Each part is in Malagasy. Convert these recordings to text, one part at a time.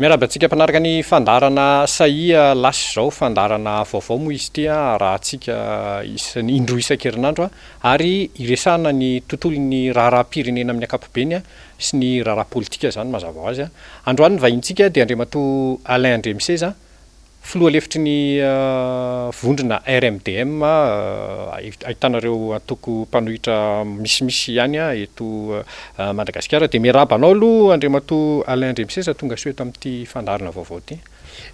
Miarahaba antsika mpanaraka ny fandaharana Sahia lasa izao, fandaharana vaovao moa izy ity arahantsika isan- indroa isan-kerinandro ary iresahana ny tontolon'ny raharaham-pirenena amin'ny ankapobeny sy ny raharaha politika izany mazava ho azy. Androany ny vahinintsika dia Andriamatoa Alain Andriamiseza, Filoha lefitry ny vondrona RMDM, ahitana ireo antoko mpanohitra misimisy ihany eto Madagasikara. Dia miarahaba anao aloha Andriamatoa Alain Andriamiseza tonga soa eto amin'ity fandaharana vaovao ity.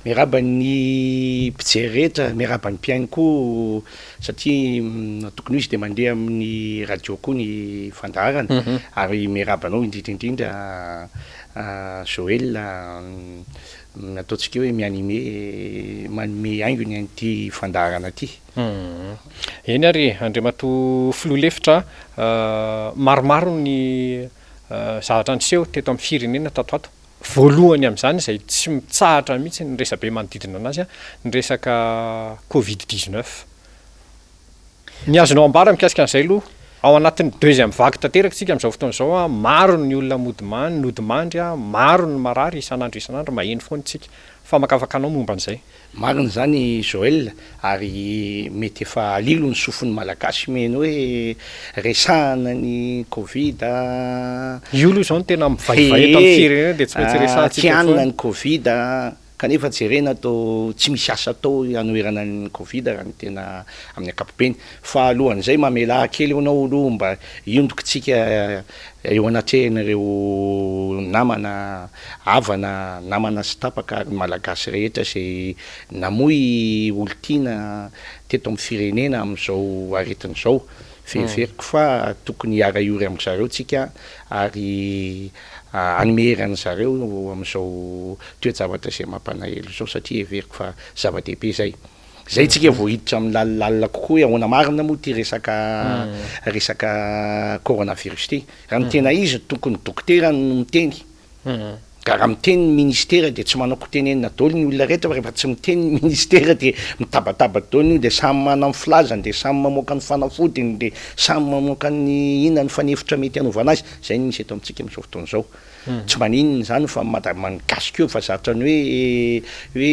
Miarahaba ny mpijery rehetra, miarahaba ny mpihaino koa satria tokony ho izy dia mandeha amin'ny radio koa ny fandaharana ary miarahaba anao indrindra indrindra Joël. Ny ataontsika hoe mi-animer, manome haingony an'ity fandaharana ity. Eny ary e, Andriamatoa Filoha lefitra a, maromaro ny zavatra niseho teto amin'ny firenena tato ato. Voalohany amin'izany izay tsy mitsahatra mihitsy ny resabe manodidina anazy, ny resaka covid 19. Ny azonao ambara mikasika an'izay aloha, ao anatin'ny deuxième vague tanteraka isika amin'izao fotoana izao an, maro ny olona mody nodimandry an, maro ny marary isan'andro isan'andro, maheno foana isika. Famakafakanao momba an'izay. Marina izany Joël, ary mety efa alilo ny sofin'ny Malagasy mihaino hoe resahana ny covid a. Io aloha izao no tena mivaivay eto amin'ny firenena dia tsy maintsy resahantsika foana. Kianina ny covid a. Kanefa jerena toa tsy misy asa atao hanoherana ny covid raha ny tena amin'ny ankapobeny. Fa alohan'izay mamelà kely ianao aloha mba hiondrika-tsika eo anatrehan'ireo namana, havana, namana sy tapaka ary ny Malagasy rehetra izay namoy olon-tiana teto amin'ny firenena amin'izao aretina izao. Heveriko fa tokony hiara-hiory amin-dry zareo tsika ary hanome hery an-dry zareo amin'izao toe-javatra izay mampanahelo izao satria heveriko fa zava-dehibe izay. Izay tsika vao hiditra amin'ny lalindalina kokoa hoe ahoana marina moa ity resaka resaka coronavirus ity. Raha ny tena izy tokony dokotera no miteny. Ka raha miteny ny ministera dia tsy manao kotenenina daholo ny olona rehetra fa rehefa tsy miteny ny ministera dia mitabataba daholo ny olona dia samy manao ny filazany dia samy mamoaka ny fanafodiny dia samy mamoaka ny inona ny fanefitra mety hanaovana azy. Izay no misy eto amintsika amin'izao fotoana izao. Tsy maninona izany fa mada- ny gasy koa efa zatra ny hoe hoe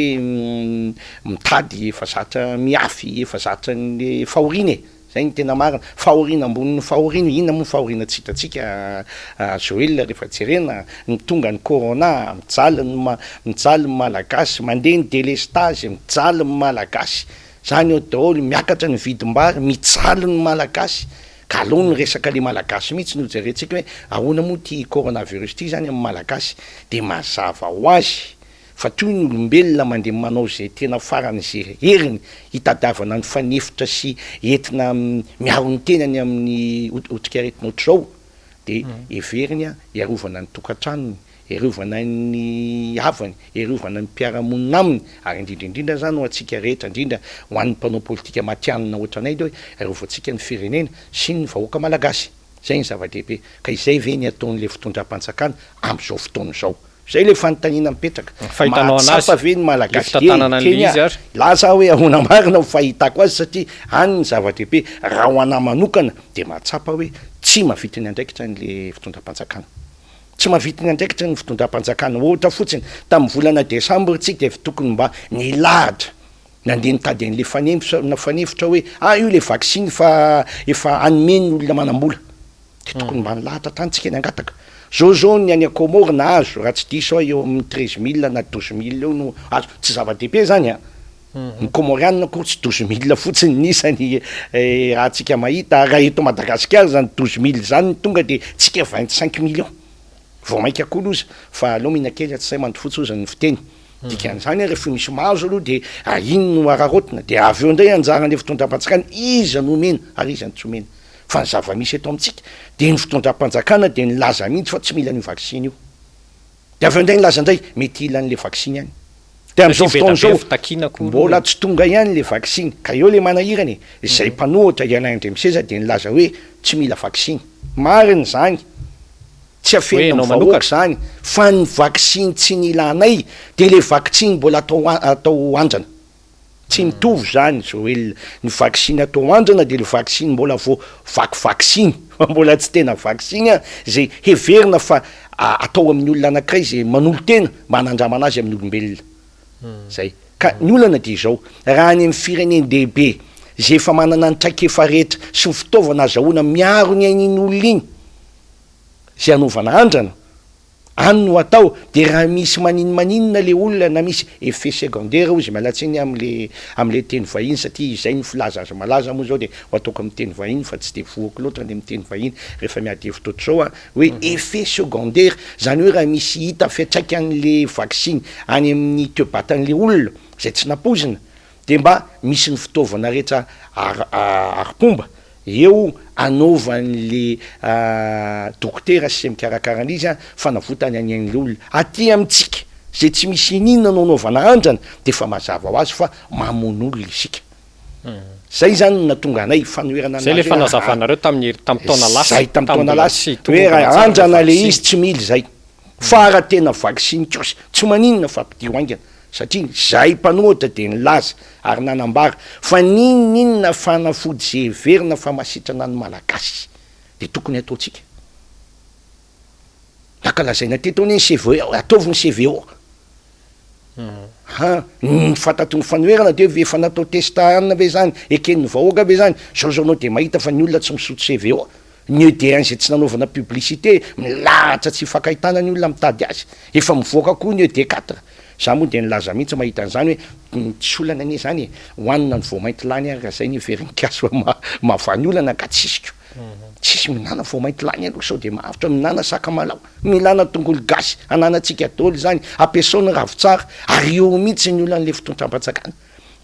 mitady efa zatra mihafy efa zatra ny fahoriana e. Zay no tena marina. Fahoriana ambonin'ny fahoriana, inona moa ny fahoriana tsy hitantsika Joel rehefa jerena, ny tonga ny corona, mijaly ny mijaly ny malagasy, mandeha ny delestazy, mijaly ny malagasy, zany eo daholo, miakatra ny vidim-bary, mijaly ny malagasy, ka aleo ny resaka le malagasy mihitsy no jerentsika hoe ahoana moa ity coronavirus ity zany amin'ny malagasy, de mazava ho azy Fa toy ny olombelona mandeha manao izay tena faran'izay heriny hitadiavana ny fanefitra sy entina miaro ny tenany amin'ny otrikaretina ohatr'izao dia heveriny hiarovana ny tokantranony, hiarovana ny havany, hiarovana ny mpiara-monina aminy ary indrindra indrindra izany ho antsika rehetra indrindra ho an'ny mpanao politika matihanina ohatranay dia hoe hiarovantsika ny firenena sy ny vahoaka malagasy. Izay ny zava-dehibe. Ka izay ve ny ataon'ilay fitondram-panjakana amin'izao fotoana izao? Zay ilay fanontaniana mipetraka. Ny fahitanao anazy, Mahatsapa ve ny Malagasy? le fitantanana Eny, an'le teny izy ary. Hilaza aho hoe ahoana marina ho fahitako azy satria any ny zava-dehibe. Raha ho anah manokana dia mahatsapa hoe tsy mahavita ny andraikitra ny le fitondram-panjakana. Tsy mahavita ny andraikitra ny fitondram-panjakana. Ohatra fotsiny, tamin'ny volana desambra tsika dia efa tokony mba nilahatra nandeha nitady an'le fanefitra fanefitra hoe ah io le vaksiny fa efa hanome ny olona manam-bola. Dia tokony mba nilahatra tany tsika nangataka. Zao zao ny any Comores nahazo raha tsy diso aho eo amin'ny 13 mille na 12 mille eo no azo. Tsy zava-dehibe zany an. Ny Comorianina akory tsy 12 mille fotsiny ny isany raha tsika mahita. Raha eto Madagasikara zany 12 mille zany no tonga dia tsika 25 millions. Vao mainka koa loza fa aleo mihinan-kely tsy sahy mandry fotsy hozy ny fiteny. Dikan'izany rehefa misy mahazo aloha dia iny no araraotina dia avy eo indray anjaran'ilay fitondram-panjakana iza no omena ary iza no tsy omena. Fa ny zava-misy eto amintsika dia ny fitondram-panjakana dia nilaza mihitsy fa tsy mila an'io vaksiny io. Dia avy eo indray nilaza indray mety hila an'ilay vaksiny ihany. Dia amin'izao fotoana izao mbola tsy tonga ihany ilay vaksiny. Ka eo ilay manahirana e. Izay mpanohitra i Alain Andriamiseza dia nilaza hoe tsy mila vaksiny. Marina izany. Tsy afenina amin'ny vahoaka izany fa ny vaksiny tsy nilanay dia ilay vaksiny mbola atao atao andrana. Tsy mitovy zany Joel, ny vaksiny atao andrana de le vaksiny mbola vao vakivaksiny fa mbola tsy tena vaksiny an, zay heverina fa atao amin'ny olona anakiray zay manolo-tena mba hanandramana azy amin'ny olombelona. Zay. Ka ny olana dia izao, raha any amin'ny firenen-dehibe izay efa manana ny traikefa rehetra sy ny fitaovana azahoana miaro ny ain'iny olona iny izay anaovana andrana, any no atao, dia raha misy maninomaninona le olona na misy effet secondaire hozy, miala tsiny amle amle teny vahiny satria izay no filaza azy malaza moa izao dia ho ataoko amin'ny teny vahiny fa tsy dia voako loatra ny miteny vahiny rehefa miady hevitra ohatr'izao an, hoe effet secondaire, zany hoe raha misy hita fiantraikan'le vaksiny any amin'ny toe-batan'le olona zay tsy nampoizina de mba misy ny fitaovana rehetra ara-pomba eo anaovan'le dokotera sy zay mikarakara an'izy an fanavotana ny ain'le olona. Aty amintsika zay tsy misy ininona no anaovana andrana de efa mazava ho azy fa mamono olona isika. Zay zany no nahatonga anay fanoherana Zay le anazy hoe aa. fanazavanareo tamin'ny hery tamin'ny taona lasa, Zay tamin'ny tamin'ny taona mbola lasa tsy hoe tomombana raha tsara ilay andrana le vaksiny. izy tsy mila izay fa raha tena vaksiny kosa tsy maninona fa ampidio haingana satria zahay mpanohitra dia nilaza ary nanambara fa n'inon'inona fanafody ze heverina fa mahasitrana ny Malagasy dia tokony ataontsika. Nankalazaina teto anie ny CVO, ataovy ny CVO. Ha, ny fantatry ny fanoherana dia hoe efa natao test anona ve zany, eken'ny vahoaka ve zany, zao zao anao dia mahita fa ny olona tsy misotro CVO, ny ED1 izay tsy nanaovana publicité, milahatra tsy ifankahitana ny olona mitady azy, efa mivoaka koa ny ED4, za moa dia nilaza mihitsy mahita an'izany hoe tsy olana anie zany e, hohanina ny voamainty lany ary raha zay ny heverin'ny gasy fa mahavaha ny olana ka tsisy ko. Tsisy mihinana voamainty lany aloha sao dia mahavitra, mihinana sakamalaho, mihinana tongolo gasy, ananantsika daholo izany, ampiasao ny ravitsara ary eo mihitsy ny olan'le fitondram-panjakana.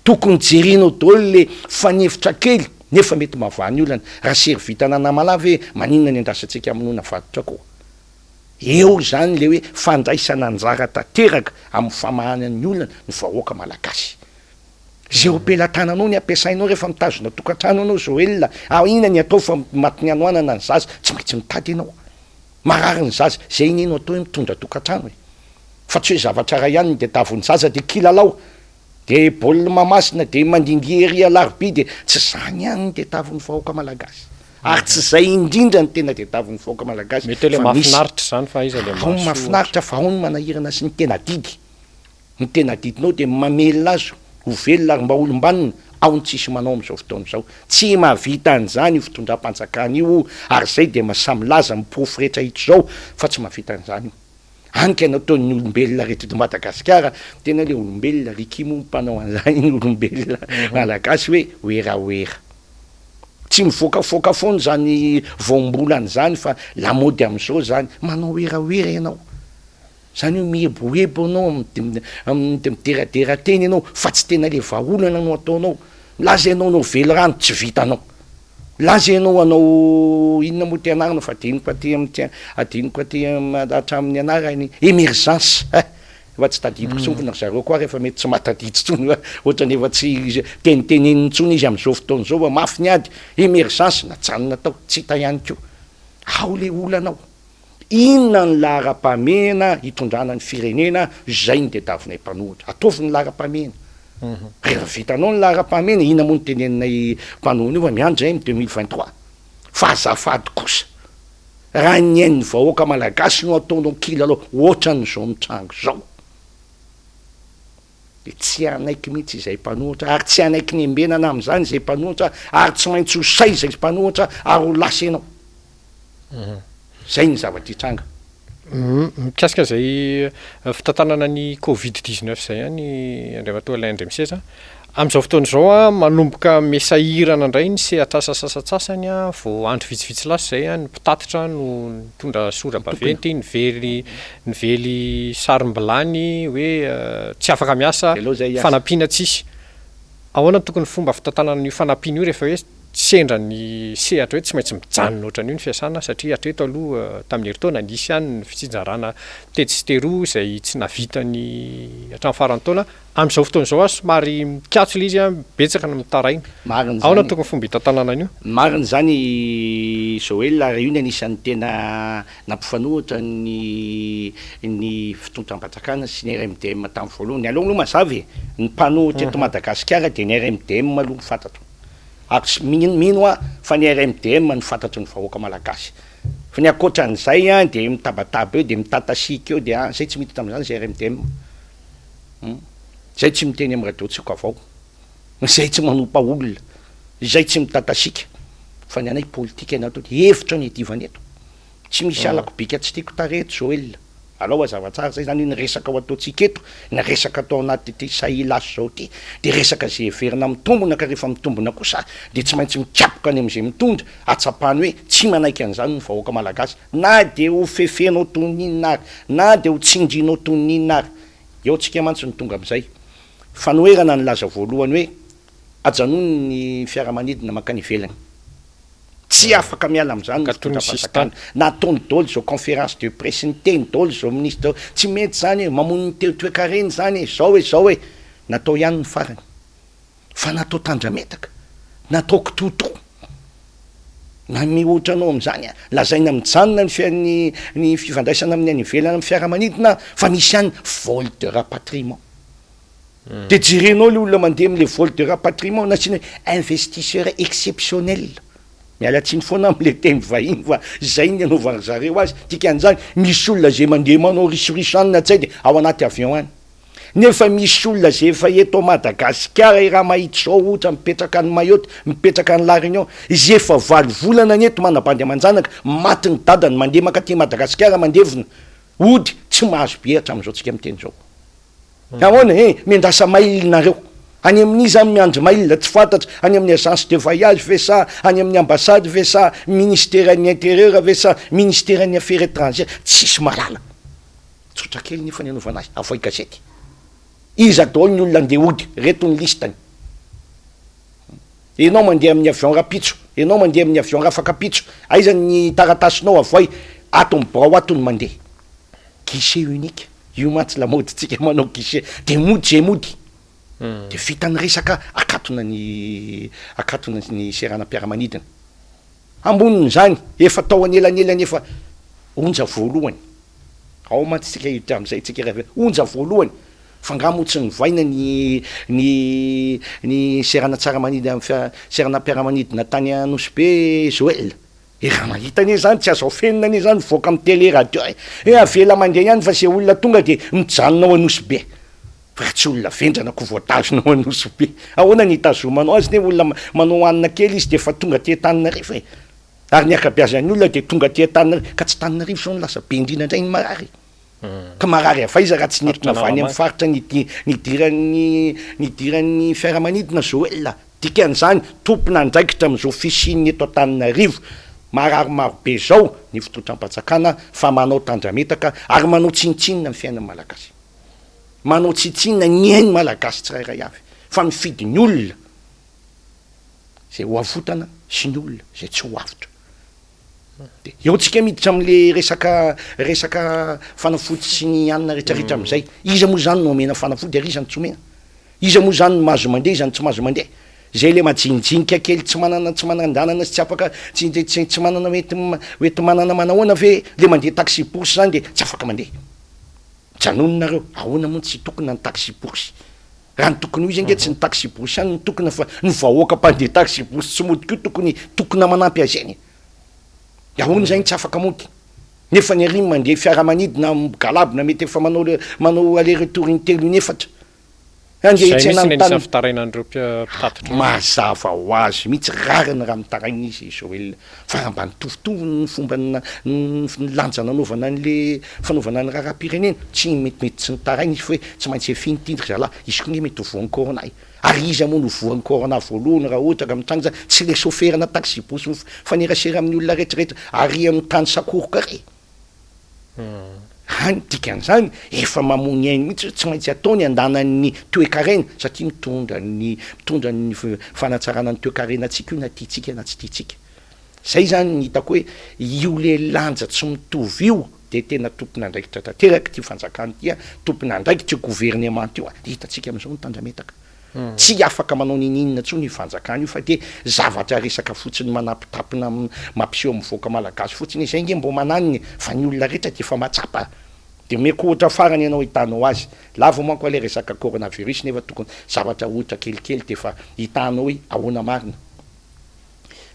Tokony jerenao daholo le fanefitra kely nefa mety mahavaha ny olana. Raha sery vitana anamalaho ve maninona ny andrasantsika hamonoana fatotra koa? Eo izany le hoe fandraisana anjara tanteraka amin'ny famahana ny olana ny vahoaka malagasy. Ze eo am-pelatananao ny ampiasainao rehefa mitazona tokantrano ianao Joel a, inona ny atao fa matin'ny hanoanana ny zaza, tsy maintsy mitady ianao, marary ny zaza, zay anie no atao hoe mitondra tokantrano e, fa tsy hoe zavatra iray ihany no tadiavin'ny zaza de kilalao, de baolina Mahamasina, de mandindia ery Alarobia de tsy zany ihany no tadiavin'ny vahoaka malagasy, ary tsy zay indrindra no tena tadiavin'ny vahoaka malagasy Mety hoe le fa misy mahafinaritra izany fa aiza le ao ny mahasoa ohatra. mahafinaritra fa ao ny manahirana sy ny tena adidy. Ny tena adidinao dia ny mamelona azy ho velona ary mba olom-banona, ao ny tsisy manao amin'izao fotoana izao. Tsy mahavita an'izany io fitondram-panjakana io ary izay dia samy milaza amin'ny porofo rehetra hita izao fa tsy mahavita an'izany io. Any ka nataon'ny olombelona rehetra eto Madagasikara, tena ilay olombelona, Ricky moa mpanao an'izany ny olombelona malagasy hoe werawera. Tsy mivoakafoaka foana izany voambolana izany fa lamaody amin'izao izany, manao werawera ianao. Zany hoe mieboebo ianao, mideradera tena ianao fa tsy tena le vahaolana no ataonao. Milaza ianao hanao velirano, tsy vitanao. Milaza ianao hanao inona moa ty anarana fa adinoko aty amin'ity, adinoko aty hatramin'ny anarany, emergence eh! Efa tsy tadidiko intsony fa ry zareo koa ary efa mety tsy mahatadidy intsony fa ohatran'ny efa tsy teniteneniny intsony izy amin'izao fotoana izao fa mafy ny ady. Emergence najanona tao, tsy hita ihany koa. Ao le olana ao. Inona ny laharam-pahamehana hitondrana ny firenena izay no tediavinay mpanohitra? Ataovy ny laharam-pahamehana. Rehefa vitanao ny laharam-pahamehana, inona moa no teneninay mpanohana io fa miandry izay amin'ny 2023. Fa azafady kosa, raha ny ain'ny vahoaka malagasy no ataonao kilalao ohatran'izao mitranga izao, dia tsy hanaiky mihitsy izay mpanohitra ary tsy hanaiky ny embenana amin'izany izay mpanohitra ary tsy maintsy ho sahy izay mpanohitra ary ho lasa ianao. Izay ny zavatra hitranga. Mikasika izay fitantanana ny covid 19 izay ihany Andriamatoa Alain Andriamiseza, amin'izao fotoana izao manomboka miha-sahirana indray ny sehatr'asa sasantsasany, vao andro vitsivitsy lasa izay ny mpitatitra no nitondra sora-baventy nively nively sarom-bilany hoe tsy afaka miasa, fanampiana tsisy. Ahoana no tokony fomba fitantanana an'io fanampiana io rehefa hoe. Sendra ny sehatra hoe tsy maintsy mijanona ohatran'io ny fiasana satria hatreto aloha tamin'ny herintaona nisy ihany ny fitsinjarana tetsy sy teroa izay tsy nahavita ny hatramin'ny faran'ny taona. Amin'izao fotoana izao aho somary mikatso ilay izy, betsaka ny mitaraina. Marina Ahoana izany. tokony fomba hitantanana an'io? Marina izany Joël ary io ny anisan'ny tena nampifanohitra ny ny fitondram-panjakana sy ny RMDM tamin'ny voalohany. Aleo aloha mazava e, ny mpanohitra eto Madagasikara dia ny RMDM aloha no fantatro. Ary tsy mino mino aho fa ny RMDM no fantatry ny vahoaka malagasy. Fa ny ankoatran'izay an dia mitabataba eo dia mitatasiaka eo dia an, zay tsy miditra amin'izany zay RMDM. Hum. Zay tsy miteny amin'ny radio tsioka vao. Zay tsy manompa olona. Zay tsy mitatasiaka. Fa ny anay politika ny atao hevitra no iadivana eto. Tsy misy halako bika tsy tiako tarehy eto Joel. Alao hazava tsara zay zany hoe ny resaka ho ataontsika eto, ny resaka atao anatin'ity Sahilasy zao ity dia resaka izay heverina mitombona ka rehefa mitombona kosa dia tsy maintsy mikapoka any amin'izay mitondra hahatsapany hoe tsy manaiky an'izany ny vahoaka malagasy na dia ho fefenao toy ny inona ary na dia ho tsindrinao toy ny inona ary. Eo tsika mantsy no tonga amin'izay. Fanoherana nilaza voalohany hoe ajanony ny fiaramanidina mankany ivelany. Tsy afaka miala amin'izany ny fitondram-panjakana. Nataony daholo izao conférence de presse, niteny daholo izao ministre izao, tsy mety izany e, mamono ny toekarena izany e, izao e, izao e. Natao ihany ny farany. Fa natao tandrametaka, natao kitoatoa. Na mihoatra anao amin'izany, lazaina mijanona ny ny ny fifandraisana amin'ny any ivelany amin'ny fiaramanidina fa misy ihany vol de rapatriement. Dia jerenao le olona mandeha amle vol de rapatriement nasiana hoe investisseur exceptionnel, miala tsiny foana amle teny vahiny fa zay ny anaovan-dry zareo azy, dikan'izany misy olona zay mandeha manao risoriso any na tsy hay de ao anaty avion any, nefa misy olona zay efa eto Madagasikara i raha mahitsy zao ohatra mipetraka any Mayotte, mipetraka any La Réunion, izay efa valo volana ny eto manabandy aman-janaka, maty ny dadany mandeha mankaty Madagasikara mandevina, hody tsy mahazo billet hatramin'izao tsika miteny zao. Ahoana e? Miandrasa mail nareo. Any amin'iza any miandry mail? Tsy fantatra. Any amin'ny agence de voyage ve sa any amin'ny ambassade ve sa ministeran'ny intérieur ve sa ministeran'ny affaires étrangères? Tsisy mahalala. Tsotra kely nefa ny anaovana azy. Avoay gazety. Iza daholo ny olona andeha hody? Reto ny listany. Enao mandeha amin'ny avion rapitso, enao mandeha amin'ny avion rafakapitso, aiza ny taratasinao avoay? Ato amin'ny birao ato ny mandeha. Guichet unique, io mantsy lamaodintsika manao guichet, de mody zay mody, de vita ny resaka akatona ny akatona ny seranam-piaramanidina. Ambonin'izany, efa tao anelanelany efa onja voalohany, ao mantsy tsika hiditra amin'izay tsika raha avy eo, onja voalohany, fa angaha moa tsy novaina ny ny ny seranan-tsaramanidina seranam-piaramanidina tany Nosy Be Joel? E raha mahita anie zany tsy azo afenina anie zany mivoaka amin'ny télé radio e! Hoe avela mandeha ihany fa ze olona tonga de mijanona ao Anosibe. Fa raha tsy olona vendrana ko voatazona ao Anosibe. Ahoana ny hitazomanao azy ne olona manao hanina kely izy de efa tonga aty Antananarivo e! Ary ny ankabeazan'ny olona de tonga aty Antananarivo. Ka tsy Tananarivo zao no lasa be indrindra indray ny marary e! Ka marary avy aiza raha tsy nentina avy any amin'ny faritra nidiran'ny nidiran'ny fiaramanidina Joel? Dikan'izany, tompon'andraikitra amin'izao fisian'ny eto Antananarivo marary marobe izao ny fitondram-panjakana fa manao tandrametaka ary manao tsinontsinona ny fiainan'ny Malagasy. Manao tsinontsinona ny ain'ny Malagasy tsirairay avy fa mifidy ny olona izay ho avotana sy ny olona izay tsy ho avotra. De eo tsika miditra amle resaka resaka fanafody sy ny anona retraretra amizay, iza moa zany no omena fanafody ary iza no tsy omena? Iza moa zany no mahazo mandeha iza no tsy mahazo mandeha? Zay le majinijinika kely tsy manana tsy manan-danana sy tsy afaka tsy tsy tsy manana hoenti hoenti-manana manahoana ve le mandeha taxi brousse zany de tsy afaka mandeha? Janony nareo, ahoana moa tsy hitokona ny taxi brousse? Raha ny tokony ho izy ange tsy ny taxi-brousse ihany no tokona fa ny vahoaka mpandeha taxi-brousse tsy mody koa tokony tokona manampy azy eny e! Ahoana izay no tsy afaka mody? Nefa ny ary mandeha fiaramanidina migalabona mety efa manao manao aller retour intelo inefatra. Andeha Izay mihitsy ny anisan'ny fitarainan'ireo mpitatitra ireo. Mazava ho azy mihitsy, rariny raha mitaraina izy Joel. Fa raha mba nitovitovy ny fomba ny lanja nanaovana an'le fanaovana ny raharaham-pirenena, tsy metimety tsy nitaraina izy fa hoe tsy maintsy efiny ity ry zalahy, izy koa nge mety ho voan'ny corona e! Ary iza moa no voan'ny corona voalohany raha ohatra ka mitranga izany, tsy le sôferana taxi-brousse mifanerasera amin'ny olona rehetrarehetra ary amin'ny tany sakoroka re! Any dikan'izany efa mamono ainy mihitsy hoe tsy maintsy atao ny andanan'ny toekarena satria mitondra ny mitondra ny fanatsarana ny toekarenantsika io na tiantsika na tsy tiantsika. Zay zany ny hitako hoe io le lanja tsy mitovy io de tena tompon'andraikitra tanteraka ity fanjakana ity an, tompon'andraikitra io governemanta io an, de hitantsika am'zao ny tandrametaka. Tsy afaka manao ninininona intsony io fanjakana io fa dia zavatra resaka fotsiny manapitapina mampiseho amin'ny vahoaka malagasy fotsiny izay nge mbô mananina e! Fa ny olona rehetra dia efa mahatsapa. Dia omeko ohatra farany ianao hitanao azy. Lava manko ilay resaka coronavirus nefa tokony zavatra ohatra kelikely dia efa hitanao hoe ahoana marina.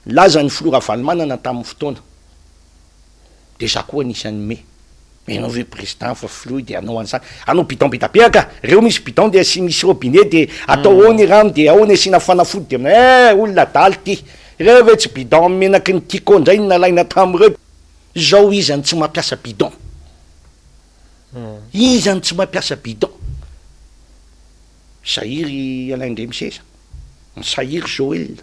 Nilaza ny filoha Ravalomanana tamin'ny fotoana. De za koa anisan'ny me. Enao ve président fa filoha de anao an'zany. Anao bidon be da be aka. Reo misy bidon de asi misy robinet de atao ao ny rano de ao ny asiana fanafody de eh olona adala ty. Reo ve tsy bidon amin'ny menaky ny tiko ndray no nalaina tamin'ireo. Zao iza no tsy mampiasa bidon? Iza no tsy mampiasa bidon? Sahiry Alain Ndremiseza, Sahiry Joel,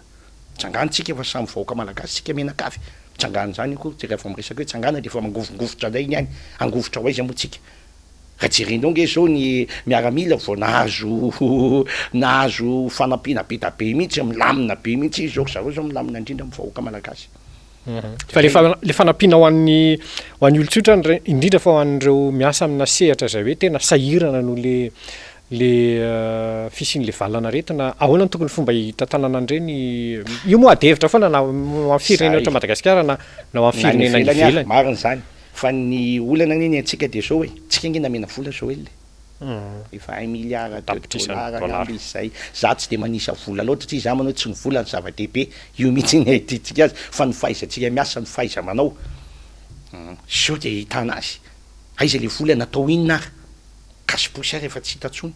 tsangano tsika fa samy vahoaka malagasy tsika mianakavy, tsangano zany akory tsy rehefa miresaka hoe tsangana de efa mangovingovitra ndray ny any, hangovitra ho aiza moa tsika? Raha jerenao nge zao ny miaramila vao nahazo nahazo fanampiana be da be mihitsy, milamina be mihitsy izy zao, ry zareo zao milamina indrindra amin'ny vahoaka malagasy. Fa le le fanampiana ho an'ny ho an'ny olon-tsotra indrindra fa ho an'ireo miasa amina sehatra izay hoe tena sahirana noho le le fisian'le valan'aretina, ahoana no tokony fomba hitantanana an'ireny? Io moa ady hevitra foana na ho an'ny firenena ohatra Madagasikara na na ho an'ny Na any firenena any ivelany ary, ivelany. marina izany. Fa ny olana anie ny antsika dia izao e, tsika ange namena vola Joel e. Efa un milliard de Tapitrisa dollars dollars. angamba izy izay. Za tsy dia manisa vola loatra satria za manao hoe tsy ny vola no zava-dehibe, io mihitsy ny ahitiantsika azy, fa ny fahaizantsika miasa, ny fahaiza-manao. Sao dia ahitana azy. Aiza le vola natao inona ary? Cache bouche ary efa tsy hita intsony.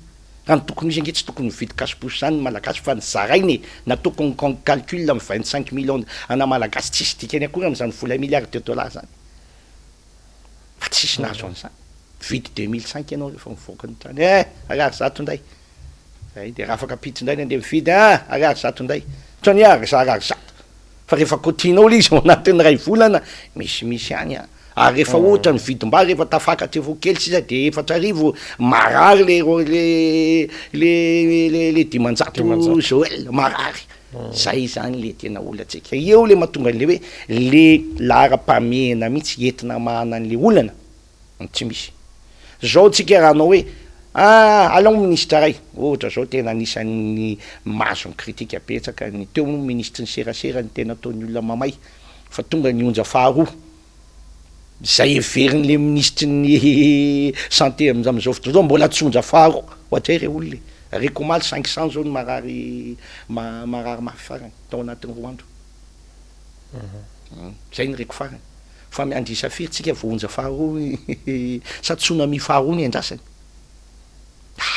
Raha ny tokony ho izy ange tsy tokony mividy cache bouche izany ny Malagasy fa ny zaraina e! Nataoko ny calcul amin'ny 25 millions ana Malagasy tsisy dikany akory amin'izany vola un milliard de dollars izany. Fa tsisy nahazo an'izany. Mividy 2005 ianao rehefa mivoaka ny trano, eh! Ariary zato indray. Zay, dia raha afaka ampitso indray ny andeha mividy, ah! Ariary zato indray. Ohatran'ny hoe ary zara ary zato. Fa rehefa kotianao ilay izy ao anatin'ny iray volana, misimisy ihany an. Ary rehefa ohatra ny vidim-bary efa tafakatra efa ho kely sisa dia 4000, marary le le le le le 500 Joel, marary. Zay zany le tena olantsika. Eo le mahatonga an'le hoe le laharam-pahamehana mihitsy entina hamahana an'le olana no tsy misy. Zao tsika raha hanao hoe ah alao minisitra ray, ohatra zao tena anisan'ny mahazo ny critique betsaka ny teo moa minisitry ny serasera no tena ataon'ny olona mamay fa tonga ny onja faharoa. Izay heverin'le minisitry ny santé amin'izao fotoana izao mbola tsy onja faharoa, ohatray re olona e! Reko omaly 500 zao ny marary marary mafy farany tao anatin'ny 2 andro, zay ny reko farany, fa miandry isa firy tsika vao onja faharoa sa tsunami faharoa ny andrasany?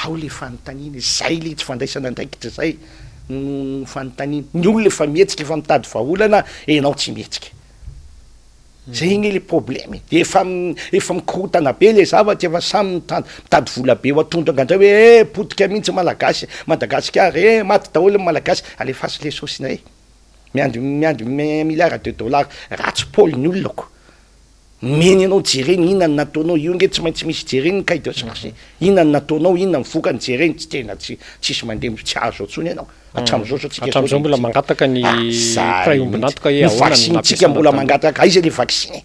Ao le fanontaniana e, zay le tsy fandraisana andraikitra zay no fanontaniana, ny olona efa mihetsika efa mitady vahaolana enao tsy mihetsika. Zay nge le problème e, de efa efa mikorontana be le zavatra, efa samy mitady mitady vola be ho atondraka ndray hoe eh potika mihitsy malagasy Madagasikara eh maty daholo ny malagasy, alefaso le saosy-nay e, miandry miandry un milliard de dollars, ratsy paoly ny olona ko, meny anao jerena inona no nataonao, io nge tsy maintsy misy jerena ny cahier de charge e, inona no nataonao, inona ny vokany jerena, tsy tena tsy tsisy mandeha tsy azo intsony ianao. Hatramin'izao zao tsika Hatramin'izao mbola mangataka ny mpiray ombon'antoka hoe ahoana no vaccin tsika mbola mangataka aiza le vaccin e?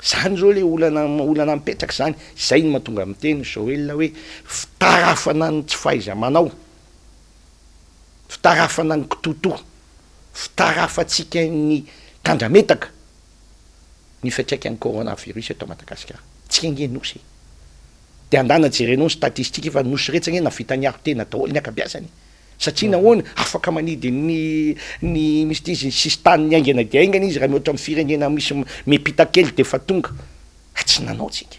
Zany zao le olana olana mipetraka zany, zay no mahatonga miteny Joel hoe fitarafana ny tsy fahaiza-manao, fitarafana ny kitoatoa, fitarafantsika ny tandrametaka ny fiantraikan'ny coronavirus eto Madagasikara. Tsika ange nosy e! De andana jerenao ny statistique fa nosy retsy ange navita niaro tena daholo ny ankabiazany satria nahoana afaka manidy ny ny misy ty izy ny sisin-taniny haingana dia haingana izy raha mihoatra amin'ny firenena misy miampita kely de efa tonga fa tsy nanao tsika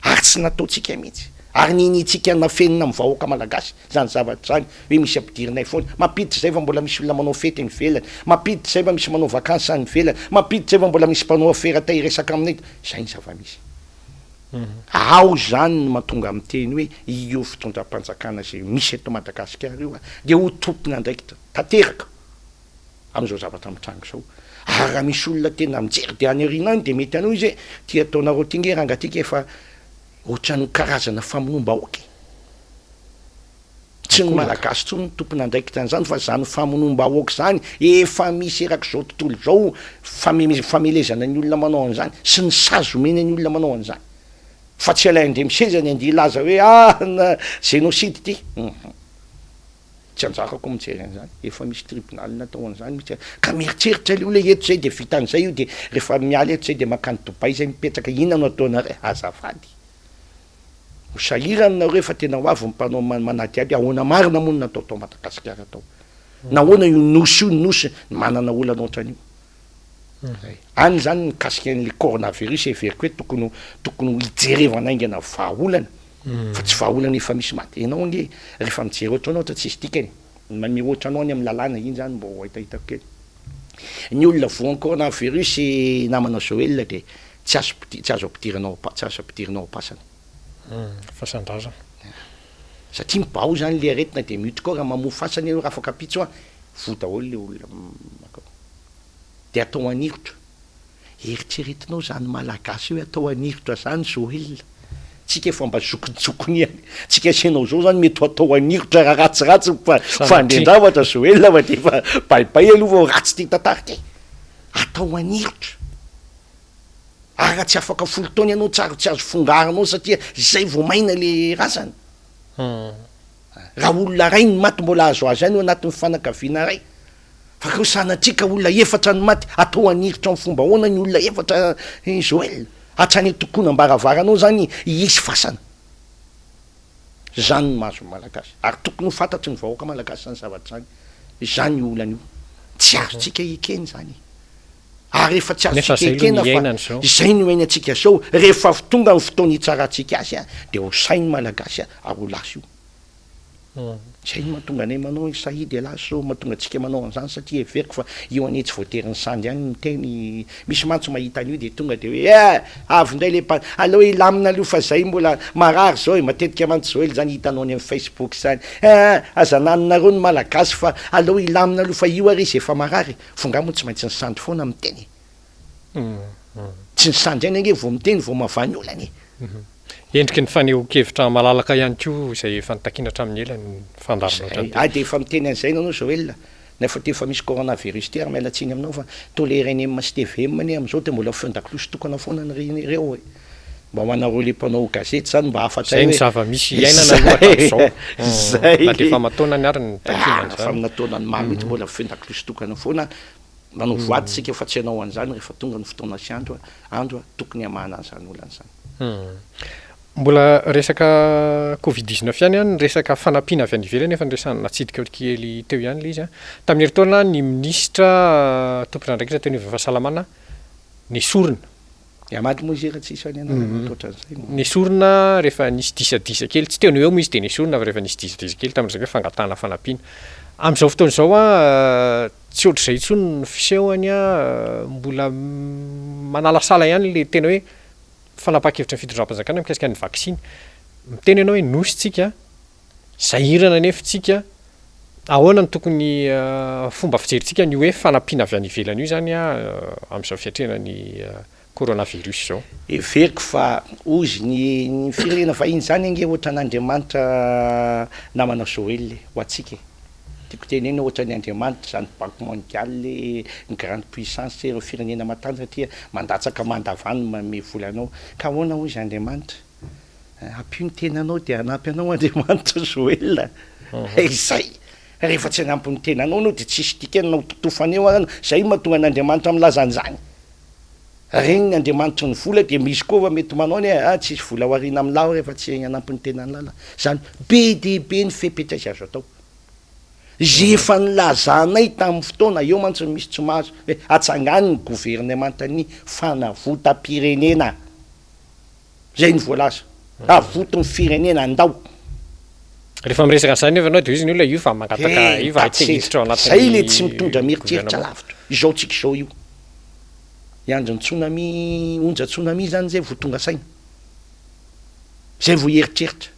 ary tsy nataontsika mihitsy ary niniantsika nafenina amin'ny vahoaka malagasy zany zavatra zany hoe misy ampidirinay foana mampiditra zay fa mbola misy olona manao fety any ivelany mampiditra zay fa misy manao vakansy any ivelany mampiditra zay fa mbola misy mpanao afera te hiresaka aminay zay ny zava-misy. Ao izany no mahatonga miteny hoe io fitondram-panjakana izay misy eto Madagasikara io dia ho tompon'andraikitra tanteraka amin'izao zavatra mitranga izao. Ary raha misy olona tena mijery dia any aoriana any dia mety hanao izy hoe ity ataonareo ity nge ranga ity ka efa Ohatran'ny karazana famonoam-bahoaka e! Tsy ny Malagasy intsony no tompon'andraikitra an'izany fa izany famonoam-bahoaka izany efa misy erak'izao tontolo izao famelezana ny olona manao an'izany sy ny sazy omena ny olona manao an'izany. Fa tsy Alain Andriamiseza ny andeha hilaza hoe ah na génocide ity. Hum. Tsy anjarako mijery an'izany. Efa misy tribunal natao an'izany mihitsy. Ka mieritreritra aloha ilay eto izay dia vita an'izay io dia rehefa miala eto izay dia mankany Dubaï izay mipetraka. Inona no ataonareo? Azafady. Ho sahirana nareo efa tena ho avy ny mpanao manadihady ahoana marina moa no natao tao Madagasikara tao. Nahoana io nosy io nosy manana olana ohatran'io. Zay. Any zany mikasika an'le coronavirus heveriko hoe tokony tokony ho hijerevana haingana vahaolana fa tsy vahaolana efa misy maty. Ianao ange rehefa mijery ohatranao ohatra tsisy dikany. Manome ohatra anao any amin'ny lalàna iny zany mbo hitahitako kely. Ny olona voan'ny coronavirus namana Joel dia tsy azo tsy azo ampidirina ao tsy azo ampidirina ao am-pasana. Fasan-drazana. Satria mibao zany le aretina dia mihotrika ao raha mamoha fasana ianao raha afaka ampitso an, voa daholo le olona makao. Dia atao anirotra. Eritreretinao zany malagasy hoe atao anirotra zany Joel. Tsika efa mba zokinjokiny ihany. Tsika sy ianao zao zany mety ho atao anirotra raha ratsiratsy ny fandehan-javatra Joel fa dia efa bye bye aloha vao ratsy ity tantara ity. Atao anirotra. Ary raha tsy afaka folo taona ianao tsary tsy azo fongarinao satria zay vao maina le razana. Raha olona ray ny maty mbola azo azo ihany ao anatin'ny fanakaviana ray. Fa koa sanatria ka olona efatra no maty, atao anirotra amin'ny fomba ahoana ny olona efatra Joel? Hatrany an-tokonam-baravaranao zany hisy fasana. Zany no mahazo ny Malagasy. Ary tokony ho fantatry ny vahoaka Malagasy zany zavatra zany. Izany io olana io. Tsy azontsika ekena izany e. Ary efa tsy Nefa azontsika zay aloha ekena ny fa iainana izao. izay no iainantsika izao. Rehefa tonga ny fotoana hitsarantsika azy dia ho sahy ny Malagasy ary ho lasa io. Izay no mahatonga anay manao hoe Saïd ialahy sao mahatonga antsika manao an'izany satria heveriko fa io anie tsy voatery ny sandry ihany no miteny, misy mantsy mahita an'io dia tonga dia hoe eh! avy indray le mpa, aleo hilamina aloha fa zay mbola marary zao e, matetika mantsy Joel zany hitanao any amin'ny facebook zany, eh! aza ananinareo ny malagasy fa aleo hilamina aloha fa io ary izy efa marary e, fa nga moa tsy maintsy ny sandry foana miteny e? Tsy ny sandry ihany ange vao miteny vao mahavaha ny olana e! Endriky ny fanehoan-kevitra malalaka ihany koa izay efa notakiana hatramin'ny ela ny fandaharana Izay, ohatran'ity. hay dia efa miteny an'izay ianao Joel, nefa ity efa misy coronavirus ity ary miala tsiny aminao fa toa le rnm sy tvm anie amin'izao dia mbola feon-dakolosy tokana foana ny ry ireo e! Mba ho anareo le mpanao gazety izany mba hafatra Izay hoe ny zava-misy iainana aloha hatramin'izao. Izay Na dia efa aman-taonany ary ny nitakiana Ah, efa an'izany. aman-taonany maro mihitsy mbola feon-dakolosy tokana foana. Manao voady isika fa tsy hanao an'izany rehefa tonga ny fotoana sy andro andro tokony hamahana an'izany olana izany. Mbola resaka covid 19 ihany an, ny resaka fanampiana avy any ivelany efa niresahana natsidika kely teo ihany ilay izy an. Tamin'ny herintaona ny minisitra tompon'andraikitra teo anivon'ny fahasalamana nesorina. I Ahmad moa izy Ratsiso any anarana ohatran'izay moa. Nesorina rehefa nisy disadisa kely, tsy teo no eo moa izy dia nesorina fa rehefa nisy disadisa kely tamin'ny resaka hoe fangatahana fanampiana. Amin'izao fotoana izao an, tsy ohatr'izay intsony ny fisehony an, mbola manalasala ihany ilay tena hoe fanapahan-kevitry ny fitondram-panjakana mikasika ny vaksiny. Miteny ianao hoe nosy tsika, sahirana anefa tsika, ahoana no tokony fomba fijerintsika an'io hoe fanampiana avy any ivelany io izany amin'izao fiatrehana ny coronavirus izao? Heveriko fa hozy ny ny firenena vahiny izany ange ohatran'Andriamanitra namana Joel e, ho antsika e. Tiako tenenina ohatran'ny Andriamanitra izany banque mondiale e, ny grande puissance ireo firenena matanjaka aty mandatsaka mandavany manome vola anao. Ka ahoana hoy izy Andriamanitra? Ampio ny tenanao dia hanampy anao Andriamanitra Joel a! Izay! Rehefa tsy hanampy ny tenanao anao dia tsisy dikany na ho totofana eo ary, izay no mahatonga an'Andriamanitra milaza an'izany. Regny ny Andriamanitry ny vola dia misy koa fa mety manao ny hoe ah tsisy vola ho ariana amin'lah aho rehefa tsy hanampy ny tenan'lah lah. Izany be dia be ny fepetra izay azo atao. Izay efa nilazanay tamin'ny fotoana, eo mantsy no misy tsy mahazo, hoe atsangano ny governemantan'ny fanavotam-pirenena. Izay no voalaza. Avoto ny firenena, andao. Rehefa miresaka an'izany nefa ianao dia hoy ny olona io fa mangataka, He, io fa mitady te seza. hiditra ao Izay anatin'ny ilay tsy mitondra mieritreritra gouvernement. lavitra. Izao tsika izao io. Hiandry ny tsunami, onja tsunami izany izay vao tonga saina. Izay vao hieritreritra.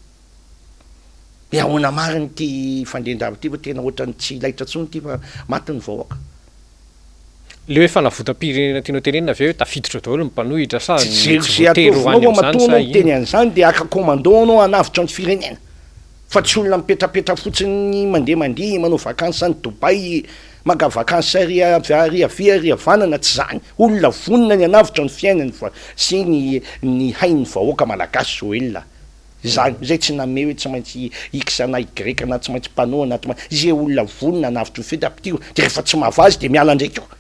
Hoe ahoana marina ity fandehan-javatra ity fa tena ohatran'ny tsy laitra intsony ity fa maty ny vahoaka. Le hoe fanavotam-pirenena tianao tenenina ve hoe tafiditra ao daholo ny mpanohitra sa Tsy tsy jeriko izay voatery ho ataovinao any fa amin'izany matoa sa anao miteny inona? an'izany dia haka commando anao hanavotra ny firenena fa tsy olona mipetrapetra fotsiny mandeha mandihy manao vacances any Dubaï maka vacances ary avy ary havia ary havanana tsy zany olona vonona ny hanavotra ny fiainany sy ny ny hain'ny vahoaka malagasy Joel a. Izany, izay tsy nanome hoe tsy maintsy X na Y na tsy maintsy mpanohana na tsy maintsy, izay olona vonona hanavotra io fety ampitio, dia rehefa tsy mahavaha azy dia miala indray koa.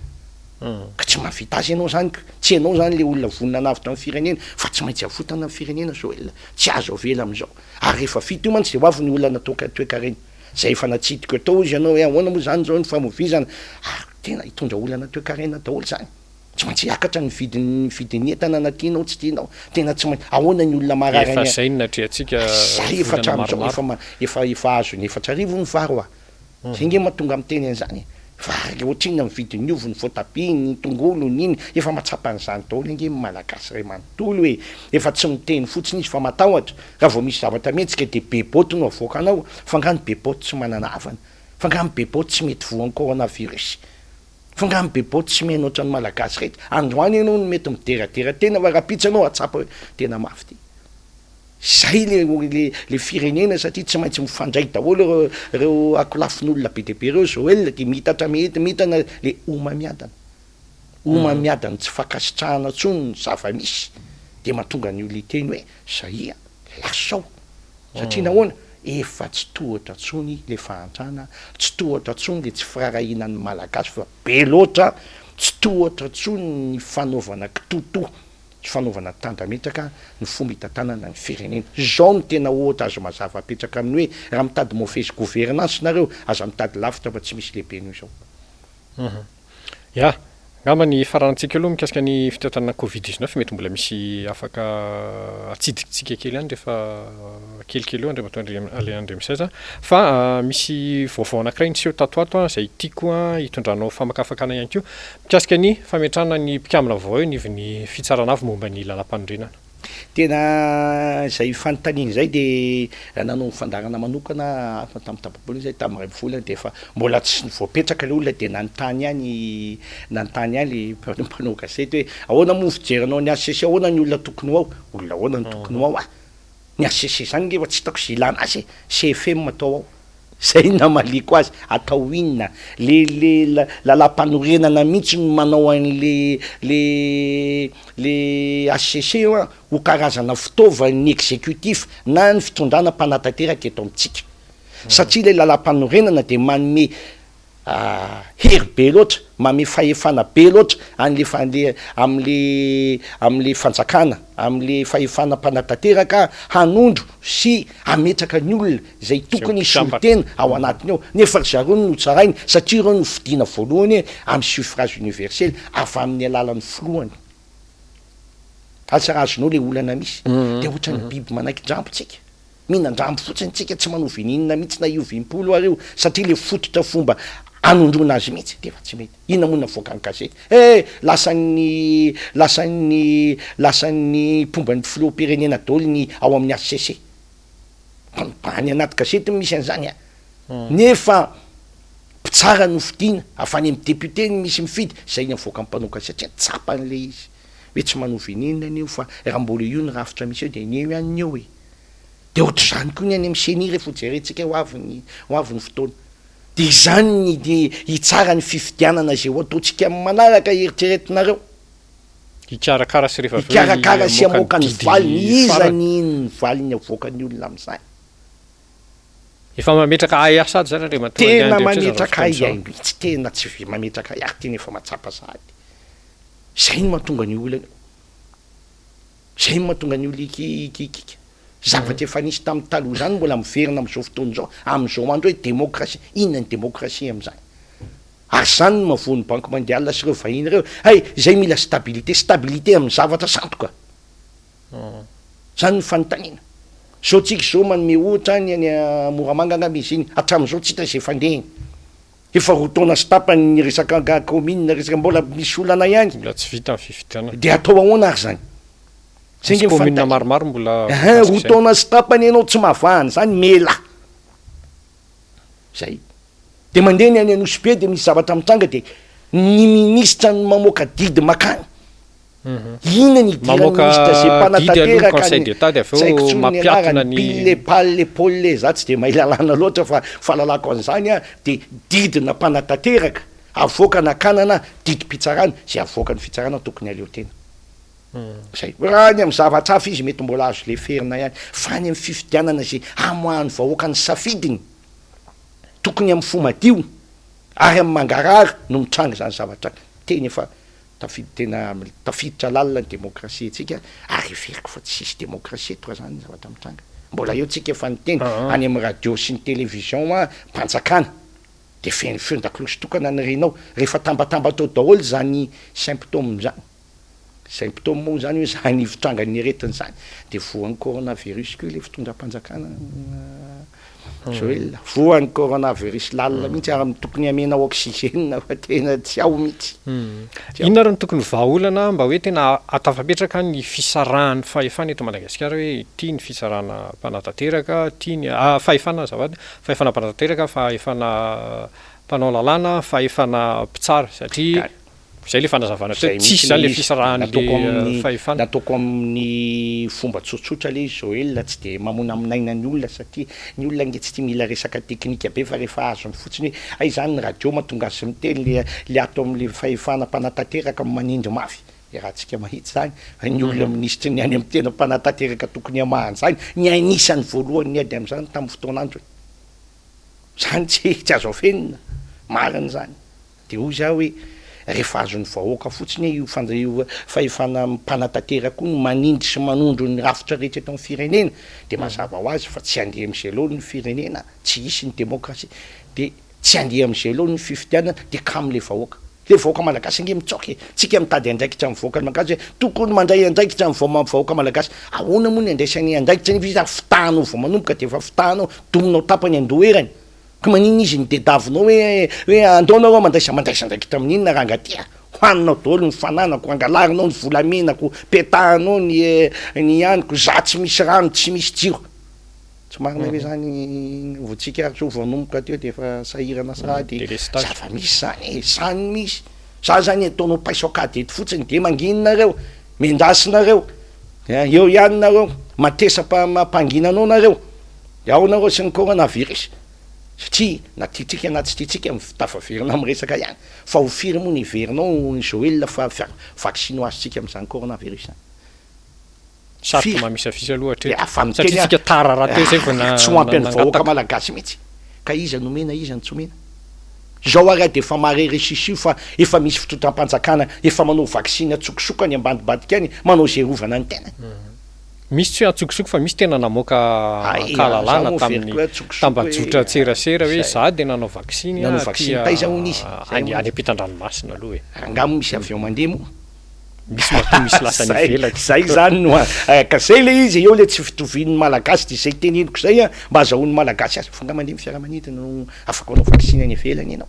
Ka tsy mahavita azy ianao izany ka, tsy ianao izany ilay olona vonona hanavotra ny firenena, fa tsy maintsy avotana ny firenena Joel, tsy azo avela amin'izao. Ary rehefa vita io mantsy dia ho avy ny olana toekarena, izay efa natsidiko tao hozy ianao hoe ahoana moa izany izao ny famovizana, ary tena hitondra olana toekarena daholo izany. Tsy maintsy hiakatra ny vidin'ny vidin'ny entana na tianao tsy tianao. Tena tsy maintsy. Ahoana ny olona marary Efa any zay no natrehantsika Zay efa volana hatramin'izao maromaro. efa ma- efa efa azon'ny 4000 ny vary hoa. Zay nge mahatonga miteny an'izany e. Vary ohatrinona ny vidin'ny ovy, ny voatabia, ny tongolo, ny iny. Efa mahatsapa an'izany daholo ange ny Malagasy iray manontolo e. Efa tsy miteny fotsiny izy fa matahotra. Raha vao misy zavatra mihetsika dia be baoty no avoakanao. Fa nga ny be baoty tsy manana havana? Fa nga ny be baoty tsy mety voan'ny coronavirus? Fa nga ny bebot tsy mihaino ohatran'ny malagasy rehetra? Androany ianao no mety mideradera tena fa rahampitso ianao hahatsapa hoe tena mafy ity. Zay le le le firenena satria tsy maintsy mifandray daholo ireo ireo akolafin'olona be dia be ireo Joel dia miitatra mihitsy miitana le homamiadana. Homamiadana tsy fankasitrahana intsony ny zava-misy dia mahatonga ny olona hiteny hoe zay a, lasa ao. Satria nahoana? Efa tsy tohatra intsony le fahantrana, tsy tohatra intsony le tsy firaharahiana ny Malagasy fa be loatra, tsy tohatra intsony ny fanaovana kitoatoa sy fanaovana tandrametraka ny fomba hitantanana ny firenena. Izao no tena ohatra azo mazava apetraka amin'ny hoe raha mitady mauvaise gouvernance nareo, aza mitady lavitra fa tsy misy lehibe noho izao. Ya, angamba ny hifaranantsika aloha mikasika ny fitantanana covid 19 mety mbola misy afaka atsidintsika kely ihany rehefa kelikely eo Andriamatoa Andriam- Alain Andriamiseza fa misy vaovao anankiray niseho tato ato izay tiako hitondranao famakafakana ihany koa mikasika ny fametrahana ny mpikambana vaovao eo anivon'ny fitsarana avo momba ny lalàmpanorenana. Tena izay fanontaniana izay dia raha nanao fandaharana manokana aho tamin'ny tapa-bolana izay tamin'ny iray volana dia efa mbola tsy voapetraka ilay olona dia nanontany ihany nanontany ihany ilay mpanao gazety hoe ahoana moa ny fijerinao ny HCC ahoana ny olona tokony ho ao? Olona ahoana no tokony ho ao ah? Ny HCC izany nge efa tsy hitako izay ilana azy e, CFM atao ao. Zay no namaliako azy, atao inona? Le le lalam-panorenana mihitsy no manao an'le le le HCC io an, ho karazana fitaovan'ny executif na ny fitondrana mpanatanteraka eto amintsika. Satria ilay lalam-panorenana dia manome hery be loatra, manome fahefana be loatra an'le an'le am'le am'le fanjakana, am'le fahefana mpanatanteraka hanondro sy hametraka ny olona izay tokony hisolo tena ao anatiny ao, nefa ry zareo no notsarainy satria ireo no fidiana voalohany amin'ny suffrage universel avy amin'ny alalan'ny filohany. Asa raha azonao le olana misy, de ohatran'ny biby manaikin-drambo tsika. Mihinan-drambo fotsiny tsika, tsy manova ininona mihitsy na hiova impolo ary io, satria le fototra fomba anondroana azy mihitsy de efa tsy mety. Inona moa no navoakan'ny gazety? Eh! Lasan'ny, lasan'ny, lasan'ny mpomba ny filoham-pirenena daholo ny ao amin'ny HCC. Any anaty gazety no misy an'izany an! Nefa mpitsara no fidiana, avy any amin'ny député no misy mifidy, zay ny avoakan'ny mpanao gazety satria tsapany le izy hoe tsy manova ininona anie io fa raha mbola io ny rafitra misy eo de ny eo ihany ny eo e! De ohatr'izany koa ny any amin'ny ceni rehefa ho jerentsika ho avy ny ho avy ny fotoana. De izany ny de hitsara ny fifidianana izay ho ataontsika amin'ny manaraka eritreretinareo. Hikarakara sy rehefa avy eo Hikarakara sy hamoaka hamoaka ny ny didy valiny. Iza farany. ny ny valiny avoakan'ny olona amin'izany? Efa mametraka ahiahy sady zany Andriamatoa Tena Andriamiseza amin'izao mametraka fotoana izao. ahiahy mihitsy, tena tsy ve mametraka ahiahy, tena efa mahatsapa sahady. Izay no mahatonga an'io olana io. Izay no mahatonga ny olona hikiakiaka. Zavatra efa nisy tamin'ny taloha izany mbola miverina amin'izao fotoana izao, amin'izao andro hoe demokrasia. Inona ny demokrasia amin'izany? Ary izany no mahavoa ny Banque mondiale sy ireo vahiny ireo. Hay, izay mila stabilité. Stabilité amin'ny zavatra sandoka. Izany no fanontaniana. Izao tsika izao manome ohatra ny any Moramanga angamba izy iny, hatramin'izao tsy hita izay fandehany. Efa roa taona sy tapany ny resaka kaominina, resaka mbola misy olana ihany. Mbola tsy vita ny fifidianana. Dia atao ahoana ary izany? Zay Misy nge ny kaominina fanontaniana. maromaro mbola Ehe, voakasika roa izay. taona sy tapany ianao tsy mahavaha an'izany, mialà. Zay. Dia mandeha ny any Anosibe dia misy zavatra mitranga dia. Ny minisitra no mamoaka didy makany. Inona ny idiran'ny Mamoaka minisitra izay didy aloha ny mpanatanteraka conseil ny d'Etat dia avy tsy haiko eo intsony ny mampiatona anarany, ny. Pile, pale, pole, za tsy dia mahay lalàna loatra fa fahalalako an'izany an, dia didina mpanatanteraka avoaka nakanana didim-pitsarana, izay avoakan'ny fitsarana tokony aleo tena. Zay. Raha any amin'ny zavatra hafa izy mety mbola azo leferina ihany, fa any amin'ny fifidianana izay hamoahan'ny vahoaka ny safidiny, tokony amin'ny fo madio ary amin'ny mangarahara no mitranga izany zavatra teny efa tafid- tena tafiditra lalina ny demokrasia antsika ary heveriko fa tsy hisy demokrasia eto raha zany ny zavatra mitranga. Mbola eo tsika efa niteny any amin'ny radio sy ny télévision an mpanjakana de feno feon-dakolosy tokana ny renao rehefa tambatambatra ao daholo zany symptômes zany. Symptôme moa zany hoe zany fitrangan'ny aretina zany de voan'ny coronavirus koa le fitondram-panjakana Joel, voan'ny coronavirus lalina mihitsy ary tokony hamena oxygène fa tena tsy ao mihitsy. Inona ary no tokony ho vahaolana mba hoe tena hatafapetraka ny fisarahan'ny fahefana eto Madagasikara hoe ity ny fitsarana mpanatanteraka, ity ny fahefana azafady, fahefana mpanatanteraka, fahefana mpanao lalàna, fahefana mpitsara satria Zay le fanazavana teo, Zay tsisy mihitsy zany le le izy. fisarahan'le Nataoko amin'ny fahefana. nataoko amin'ny fomba tsotsotra le izy Joel, tsy de mamonamonaina ny olona satria ny olona ange tsy tia mila resaka teknika be fa rehefa azony fotsiny hoe hay zany ny radio mahatonga azy miteny le le ato amle fahefana mpanatanteraka no manindry mafy, iarahantsika mahita zany fa ny olona minisitry ny any amin'ny tena mpanatanteraka tokony hamaha an'izany ny anisan'ny voalohany niady amin'izany tamin'ny fotoan'androny, zany tsy tsy azo afenina, marina zany. Dia hoy za hoe, rehefa azon'ny vahoaka fotsiny io fanja io fahefana mpanatanteraka io no manindry sy manondro ny rafitra rehetra eto amin'ny firenena dia mazava ho azy fa tsy handeha amin'izay laoniny ny firenena, tsy hisy ny demokrasia, dia tsy handeha amin'izay laoniny ny fifidianana, dia kamo le vahoaka. Le vahoaka malagasy ange mitsaoka e! Tsika mitady andraikitra amin'ny vahoaka malagasy hoe tokony mandray andraikitra ny vao vahoaka malagasy. Ahoana moa ny andraisany andraikitra nefa izy ary fitahanao vao manomboka dia efa fitahanao, dominao tapany andoha erany. Ka maninona izy no dedavinao hoe hoe andao nareo mandraisa mandraisa andraikitra amin'inona ranga ty a? Hohaninao daholo ny fananako, angalarinao ny volamenako, petahanao ny ny haniko, za tsy misy rano, tsy misy jiro. Tsy marina ve zany vao tsika ary zao vao hanomboka teo de efa sahirana sahady, Délestage. zava-misy zany e, zany misy. Za zany ataonao paiso an-kady eto fotsiny de mangina nareo, mendasse nareo, eo ihany nareo, matesa ampanginanao nareo. Dia ao nareo sy ny coronavirus satria na tiantsika na tsy tiantsika tafaverina amin'ny resaka ihany fa ho firy moa ny heverinao Joel fa vaccin ho azontsika amin'izany coronavirus izany? Sarotra Firy? mamisavisa aloha hatreto Dia afa miteny satria aho tsika tara rahateo izay vao na tsy ho ampy na an'ny vahoaka nangataka. malagasy mihitsy ka iza no omena iza no tsy omena? Izao ary aho dia efa mahare resisio fa efa misy fitondram-panjakana efa manao vaksiny antsokosoko any ambadibadika any manao izay hiarovana ny tenany. Misy tsy hoe antsokosoko fa misy tena namoaka Hay, za ankahalalana moa tamin'ny averiko hoe antsokosoko hoe tambajotran-tserasera hoe zay. za dia nanao vaksiny Nanao aty vaksiny taiza hono izy? Zay any hono any izy. ampitan-dranomasina aloha e. Angaha moa misy avion mandeha moa? Misy matoa misy lasa any Zay, ivelany. zay zany no a, ka zay le izy, eo le tsy fitovian'ny Malagasy de zay teneniko zay an, mba azahoan'ny Malagasy azy, fa angaha mandeha amin'ny fiaramanidina no afaka manao vaksiny any ivelany ianao?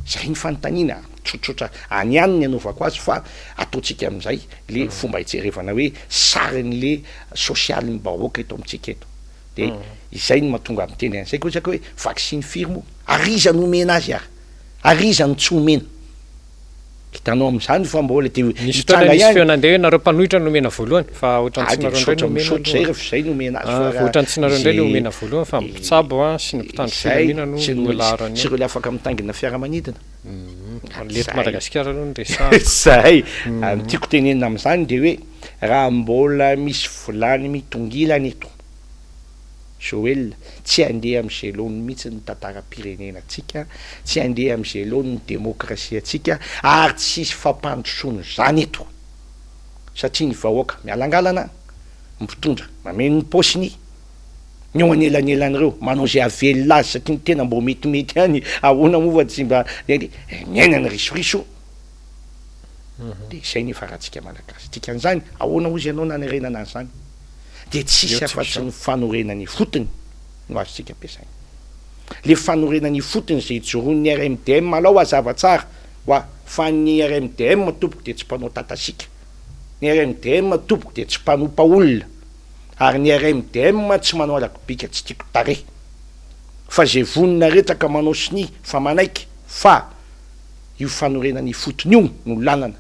Zay ny fanontaniana. Tsotsotra any ihany ny anaovako azy fa ataontsika amin'izay le fomba hijerevana hoe sarin'le sosialin'ny vahoaka eto amintsika eto. De izay no mahatonga ahy miteny an'izay koa hoe vaksiny firy moa? Ary iza no omena azy ary? Ary iza no tsy omena? Hitanao amin'izany fa mbola de Nisy fotoana hitranga nisy ihany. feo nandeha hoe nareo mpanohitra no omena voalohany fa ohatran'ny Ah tsy de nareo indray misaotra no omena misaotra aloha. zay refa zay no omena azy Ah, fa raha ohatran'ny tsy nareo indray le ze omena voalohany fa ny mpitsabo sy ny mpitandro zay filaminana no sy ny loha laharana sy eo. ireo le afaka mitaingina fiaramanidina. Ny eto Zay. Madagasikara aloha no resahana. Zay. Ny tiako tenenina amin'izany dia hoe raha mbola misy vilany mitongilana eto, Joel, tsy handeha amin'izay laoniny mihitsy ny tantaram-pirenenantsika, tsy handeha amin'izay laoniny ny demokrasiantsika ary tsy hisy fampandrosoana izany eto satria ny vahoaka mialangalana, ny mpitondra mameno ny paosiny, Ny eo anelanelan'ireo, manao izay hahavelona azy satria ny tena mbô metimety ihany, ahoana moa fa tsy mba miaina ny risoriso. Dia izay ny hiafarantsika Malagasy. Dikan'izany, ahoana hozy ianao nanorenana an'izany? Dia tsisy afa-tsy ny fanorenana ifotony no azontsika ampiasaina. Le fanorenana ifotony izay ijoroan'ny RMDM, alao hazava tsara hoa, fa ny RMDM tompoko dia tsy mpanao tatasiaka. Ny RMDM tompoko dia tsy mpanompa olona. Ary ny RMDM tsy manao alako-bika tsy tiako tarehy. Fa ze vonona rehetra ka manao sonia fa manaiky fa. Io fanorenana ifotony io no lalana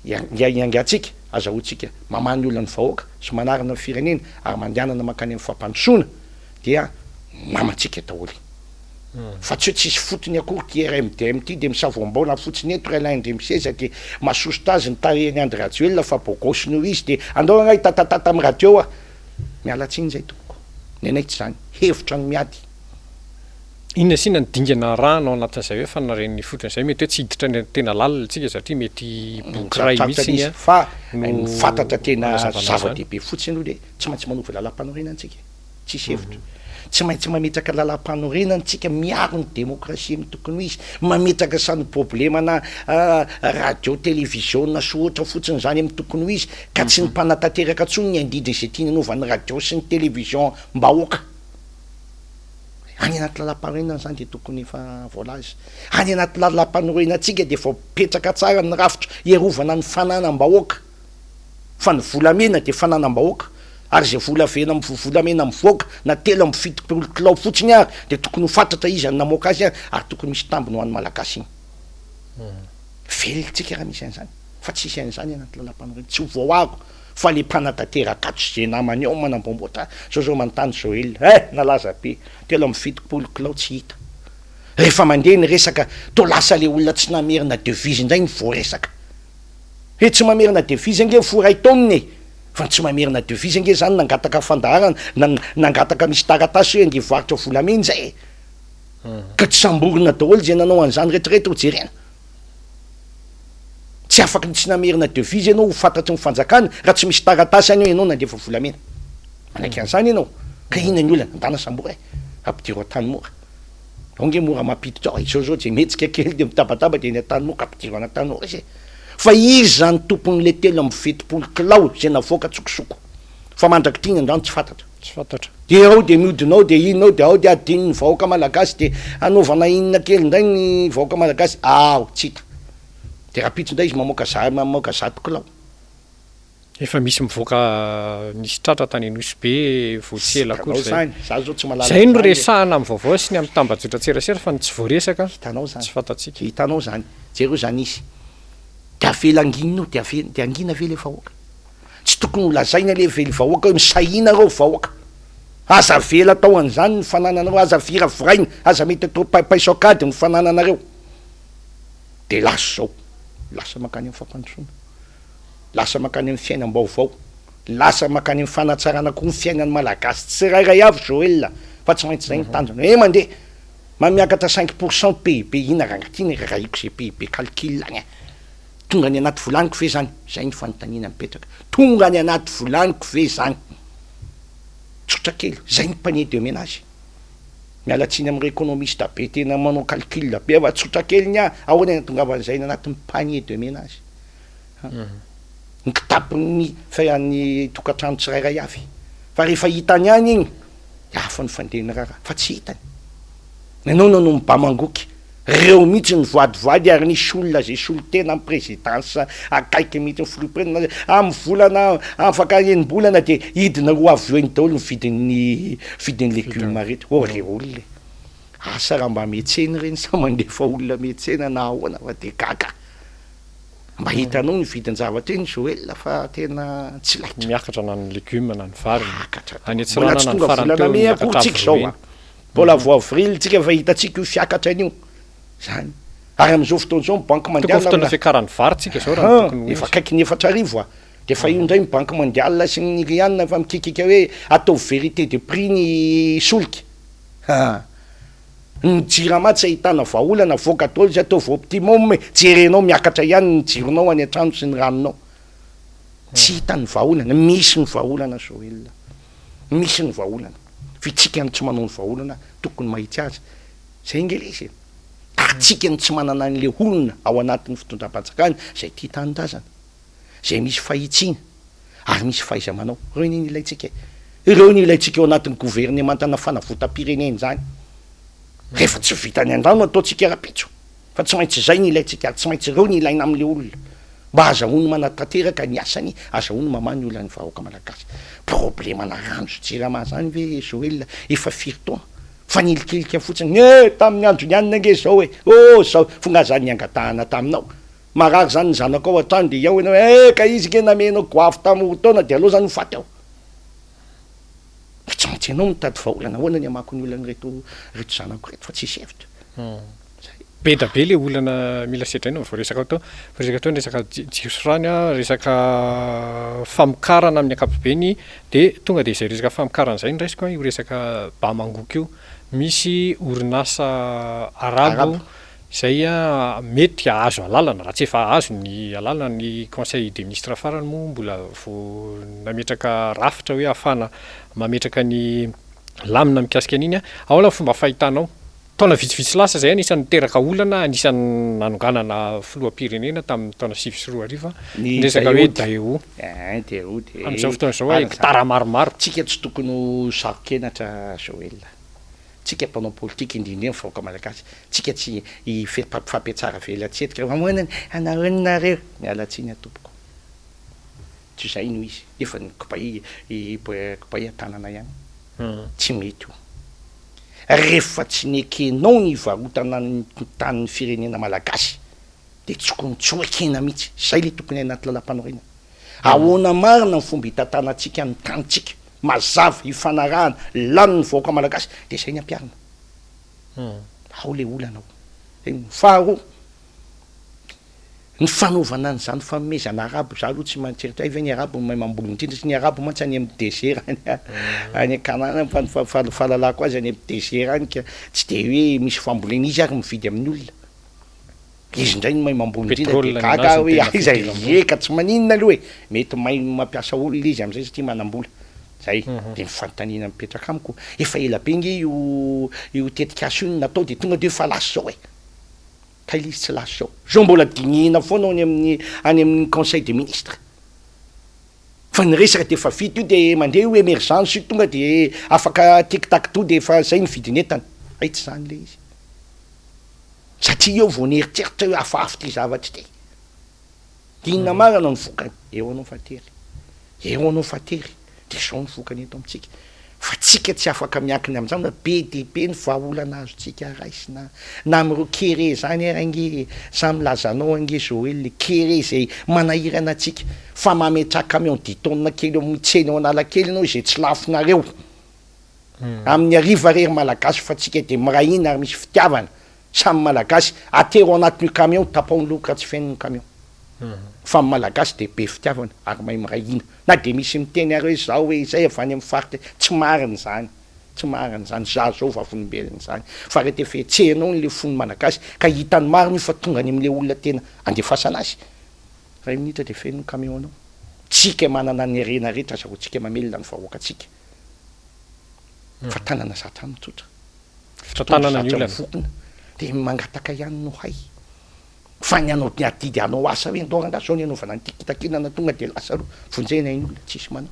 hiaingantsika, azahoantsika mamaha ny olan'ny vahoaka sy manarina ny firenena ary mandehanana mankany amin'ny fampandrosoana dia namantsika daholo. Fa tsy hoe tsisy fotony akory ity RMDM ity dia misavoambaona fotsiny eto ry Alain Andriamiseza dia mahasosotra azy ny tarehin'i Andry Rajoelina fa beau gosse noho izy dia andao angaha hitatatata amin'ny radio aho. Miala tsiny izay tompoko. Ny anay tsy izany. Hevitra no miady. Inona sy inona ny dingana arahana ao anatin'izay hoe fanaren'ny fotony izay? Mety hoe tsy hiditra any tena lalina isika satria mety boky iray Sarotsarotra mihitsy ilay izy fa no ny fantatra tena hanazavana an'izany. zava-dehibe fotsiny aloha dia tsy maintsy manova lalàmpanorenana isika e. Tsisy hevitra. Tsy maintsy mametraka lalàmpanorenana isika miaro ny demokrasia amin'ny tokony ho izy, mametraka sany problemana radio, televiziona sy ohatra fotsiny izany amin'ny tokony ho izy ka tsy ny mpanatanteraka intsony ny handidy izay tiany hanaovan'ny radio sy ny television mbahoaka. Any anaty lalampanorenana izany dia tokony efa voalaza. Any anaty lalampanorenantsika dia voapetraka tsara ny rafitra hiarovana ny fananam-bahoaka. Fa ny volamena dia fananam-bahoaka. Ary izay volavena volamena mivoaka na 73 kilao fotsiny ary dia tokony ho fantatra iza no namoaka azy ary tokony misy tambiny ho an'ny Malagasy iny. Velona tsika raha misy an'izany. Fa tsisy an'izany anaty lalampanorenana. Tsy ho voaaro. Fa le mpanatanteraka ato sy ze namany ao manamboamboatra zao zao manontany Joel eh! Nalaza be 73 kilao tsy hita. Rehefa mandeha ny resaka toa lasa le olona tsy namerina devise indray no voaresaka. He tsy mamerina devise ange ny fo iray taonina e! Fa ny tsy mamerina devise ange zany nangataka fandaharana na nangataka misy taratasy hoe andeha hivarotra volamena zay e! Ka tsy samborina daholo ze nanao an'izany retraretra ho jerena. Tsy afaky ny tsy namerina devise ianao ho fantatry ny fanjakana raha tsy misy taratasy any hoe ianao nandefa volamena. Manaiky an'izany ianao? Ka inona ny olana? Andana sambory e! Ampidiro Antanimora. Ao nge mora mampiditra ao e! Zao zao je mihetsika kely de mitabataba de eny Antanimora ka ampidiro any Antanimora izy e! Fa iza ny tompon'le 73 kilao zay navoaka an-tsokosoko? Fa mandrak'ity ny andrano tsy fantatra. Tsy fantatra. De ao de mihodina ao de inona ao de ao de adinon'ny vahoaka malagasy de anaovana inona kely indray ny vahoaka malagasy ao tsy hita. De rahampitso indray izy mamoaka za mamoaka 100 kilao. Efa misy mivoaka nisy tratra tany Nosy Be vao tsy ela akory Hitanao izay. zany, za zao tsy mahalala Izay no an'izany e. resahana amin'ny vaovao sy ny amin'ny tambajotran-tserasera fa ny tsy voaresaka Hitanao zany, tsy fantatsika. hitanao zany, jereo zany izy. De avela angina eo de ave- de angina ve le vahoaka? Tsy tokony ho lazaina le vely vahoaka hoe misahina reo vahoaka. Aza avela atao an'izany ny fanananareo, aza viraviraina, aza mety atao paiso an-kady ny fanananareo. De lasa izao, lasa mankany amin'ny fampandrosoana, lasa mankany amin'ny fiainam-baovao, lasa mankany amin'ny fanatsarana koa ny fiainan'ny Malagasy tsirairay avy Joël fa tsy maintsy izay ny tanjona. Eh mandeha, ma miakatra 5% PIB, inona rangah ty ny rahiko ze PIB calcul any an. Tonga any anaty volaniko ve zany? Zay ny fanontaniana mipetraka. Tonga any anaty volaniko ve zany? Tsotra kely, zay ny panier de ménage. Miala tsiny amin'ireo économiste be tena manao calcul be fa tsotra kely ny ahy, ahoana ny ahatongavan'izay any anatin'ny panier de ménage? Ny kitapon'ny fiainan'ny tokantrano tsirairay avy. Fa rehefa hitany any iny, dia hafa ny fandehan'ny raharaha, fa tsy hitany. Ianao no mibamangoky. Reo mihitsy ny voadivoady ary nisy olona zay solontena am présidence akaiky mihitsy ny filoham-pirenena am volana afaka enim-bolana de hidina ho avy eo eny daholo ny vidin'ny vidin'ny legioma rehetra. Oh re olona e! Asa raha mba miantsena ireny sa mandefa olona miantsena na ahoana fa de gaga. Mba hitanao ny vidin-javatra eny Joël fa tena tsy laitra. Miakatra na ny legioma na ny vary. Miakatra Any daholo. Mbola tsy Antsiranana ny tonga farany volana teo mey niakatra akory tsika avo izao roa a. heny. Mbola vao avril tsika fa hitantsika io fiakatrany io. Zany. Ary amin'izao fotoana izao ny banque Tokony mondiale fotoana amina fiakaran'ny vary tsika izao raha ny Ahan, tokony ho efa izy. akaiky ny 4000 a. Dia efa io indray ny banque mondiale sy ny Riana efa mikikika hoe ataovy vérité de prix ny solika. Ha. Ny jirama tsy ahitana vahaolana, avoaka daholo izay ataovy optimum e. Jerenao miakatra ihany ny jironao any an-trano sy ny ranonao. Tsy hita ny vahaolana. Misy ny vahaolana Joël. Misy ny vahaolana. Fa itsika no tsy manao ny vahaolana tokony mahitsy azy. Zay ange le izy e. Ary tsika no tsy manana an'le olona ao anatin'ny fitondram-panjakana izay tia tanindrazana, izay misy fahitsiana ary misy fahaiza-manao. Ireo anie no ilaintsika e. Ireo no ilaintsika ao anatin'ny governemantana fanavotam-pirenena izany. Rehefa tsy vitany andrano ataontsika rahampitso. Fa tsy maintsy izay no ilaintsika ary tsy maintsy ireo no ilaina amin'ilay olona mba azahoany manatanteraka ny asany, azahoany mamaha ny olan'ny vahoaka malagasy. Problemana rano sy jirama zany ve Joel efa firy taona? Fanilikilika fotsiny, eh tamin'ny andron'i anona ange izao e, oh zao, f'ngaha zany niangatahana taminao? Marary zany ny zanakao ao an-trano dia ao ianao eh ka izy nge namenao goavy tamin'ny roa taona dia aleo zany ho faty ao. Fa tsy maintsy ianao mitady vahaolana, ahoana ny hamako ny olan'ireto reto zanako ireto fa tsisy hevitra. Zay. Be da be le olana mila sedraina voaresaka teo, voaresaka teo ny resaka jiro sy rano, resaka famokarana amin'ny ankapobeny de tonga de izay resaka famokarana izay no raisiko io resaka Bamangoko io, misy orinasa arabo izay mety hahazo alalana raha tsy efa azo ny alalana, ny conseil des ministres farany moa mbola vao nametraka rafitra hoe ahafahana mametraka ny lamina mikasika an'iny, ahoana ny fomba fahitanao? Taona vitsivitsy lasa izay, anisan'ny niteraka olana, anisan'ny nanonganana filoham-pirenena tamin'ny taona 2009 Ny ny resaka hoe Daewoo. Daewoo. Ein, Daewoo dia Amin'izao fotoana izao, marina izany. hekitara maromaro. Tsika tsy tokony ho saro-kenatra Joël. Tsika mpanao politika indrindra ny vahoaka malagasy, tsika tsy hifampiatsara velatsihy eto ka mamoana ny anahoana nareo. Miala tsiny aho tompoko. Tsy izay no izy. Efa ny kibay kibay an-tanana ihany. Tsy mety io. Rehefa tsy nekenao ny hivarotana ny tanin'ny firenena malagasy dia tsokony tsy ho ekena mihitsy. Zay le tokony anaty lalampanorenana. Ahoana marina ny fomba hitantanantsika ny tanintsika? Mazava, ifanarahana, lanin'ny vahoaka malagasy dia zay ny ampiharina. Ao le olana ao. Zay no. Faharoa. Ny fanaovana an'izany fanomezana arabo, za aloha tsy mahatseritra, hay ve ny arabo no mahay mamboly indrindra, satria ny arabo mantsy any amin'ny desert any, any Canaan fa ny fahalalako azy any amin'ny desert any ka tsy de hoe misy fambolena, izy ary mividy amin'ny olona, izy indray no mahay mamboly indrindra de Pétrole gaga ninazy aho no hoe tena aiza fidiram-bola. e, ka tsy maninona aloha e, mety mahay mampiasa olona izy amin'izay satria manam-bola, zay, de ny fanontaniana mipetraka amiko, efa ela be nge io io tetikasa io no natao de tonga de hoe fa lasa zao e. Kay le izy tsy lasa zao. Zao mbola dinihina foana any amin'ny any amin'ny conseil des ministres. Fa ny resaka de efa vita io de mandeha io emergence io tonga de afaka tic tac toe de efa zay ny vidin'entana. Hay tsy zany le izy. Satria eo vao nieritreritra hoe hafahafa ity zavatra ity. Inona marina no vokany? Eo anao fa tery. Eo anao fa tery. Dia izao ny vokany eto amintsika. Fa tsika tsy afaka miankina amin'izany fa be dia be ny vahaolana azontsika raisina. Na amin'ireo kere izany ary ange e, za milaza anao ange Joël e, kere izay manahirana antsika fa mametraha camion dix tonnes kely eo amin'ny tsena eo Analakely ianao izay tsy lafonareo. Amin'ny hariva re ry Malagasy fa tsika dia miray hina ary misy fitiavana. Samy Malagasy, atero anatin'io camion, tapaho ny loha ka tsy feno ny camion. Fa ny Malagasy dia be fitiavana ary mahay miray hina. Na dia misy miteny ary hoe zao hoe izay avy any amin'ny faritra, tsy marina izany, tsy marina izany, za zao vavolombelona izany. Fa rehefa efa hetsehinao ny le fon'ny Malagasy ka hitany marina io fa tonga any amin'le olona tena andefasana azy, iray minitra dia feno ny camion anao. Tsika manana ny harena rehetra azahoantsika mamelona ny vahoakantsika. Fa tanana zatra mitsotra. Fitantanana ny Zatra olana. mivokona dia mangataka ihany no hay. Fa ny hanao ny adidy hanao asa hoe ndao rangahy zao ny hanaovana an'ity kitakinana tonga dia lasa aloha vonjena iny olona tsisy manao.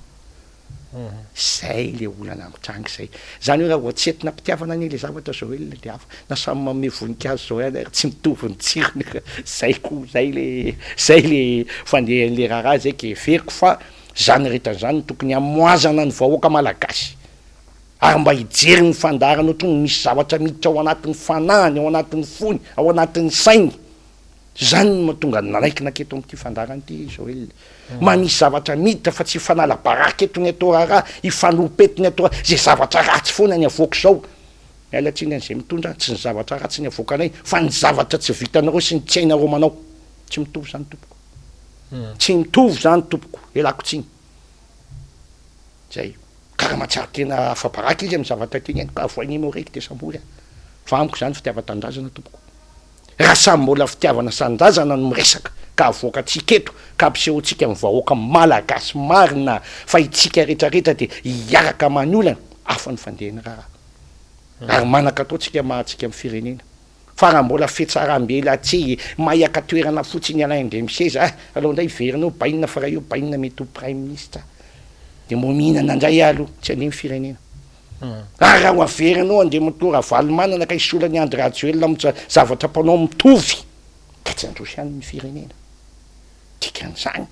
Zay le olana mitranga zay. Zany hoe raha vao tsy entina am-pitiavana anie le zavatra Joël dia hafa. Na samy manome voninkazo zao ihany ary tsy mitovy ny tsirony. Zay koa zay le zay le fandehan'le raharaha zay ka heveriko fa zany rehetra zany no tokony hamoazana ny vahoaka malagasy. Ary mba hijery ny fandaharana ohatry ny misy zavatra miditra ao anatin'ny fanahiny, ao anatin'ny fony, ao anatin'ny sainy. Izany no mahatonga ny nanaiky nanketo amin'ity fandaharana ity Joël. Mba misy zavatra miditra fa tsy hifanala baraka eto ny atao raharaha, hifanompa eto ny atao raharaha, izay zavatra ratsy foana ny avoaka izao. Miala tsiny an'izay mitondra, tsy ny zavatra ratsy ny avoakanay fa ny zavatra tsy vitanareo sy ny tsy hainareo manao. Tsy mitovy izany tompoko. Tsy mitovy izany tompoko, ialako tsiny. Zay. Ka raha mahatsiaro tena afa-baraka izy amin'ny zavatra teneniko ka avohay numérique dia sambory aho. Fa amiko izany fitiavan-tanindrazana tompoko. Raha samy mbola fitiavana sanindrazana no miresaka ka avoakantsika eto ka ampisehoantsika amin'ny vahoaka malagasy marina fa itsika rehetra rehetra dia hiaraka hamaha ny olana, hafa ny fandehan'ny raharaha. Ary manan-katao tsika maha antsika amin'ny firenena. Fa raha mbola fetsaram-belatsihy mayaka toerana fotsiny Alain Andriamiseza ah! Aleo indray hiverina eo bainina fa raha eo bainina mety ho praiminisitra dia mbô mihinana indray aho aloha tsy handeha ny firenena. Ary raha ho averina eo Andriamatoa Ravalomanana ka hisolo an'i Andry Rajoelina amin'ny zavatra mpanao mitovy ka tsy handroso ihany ny firenena. Dikan'izany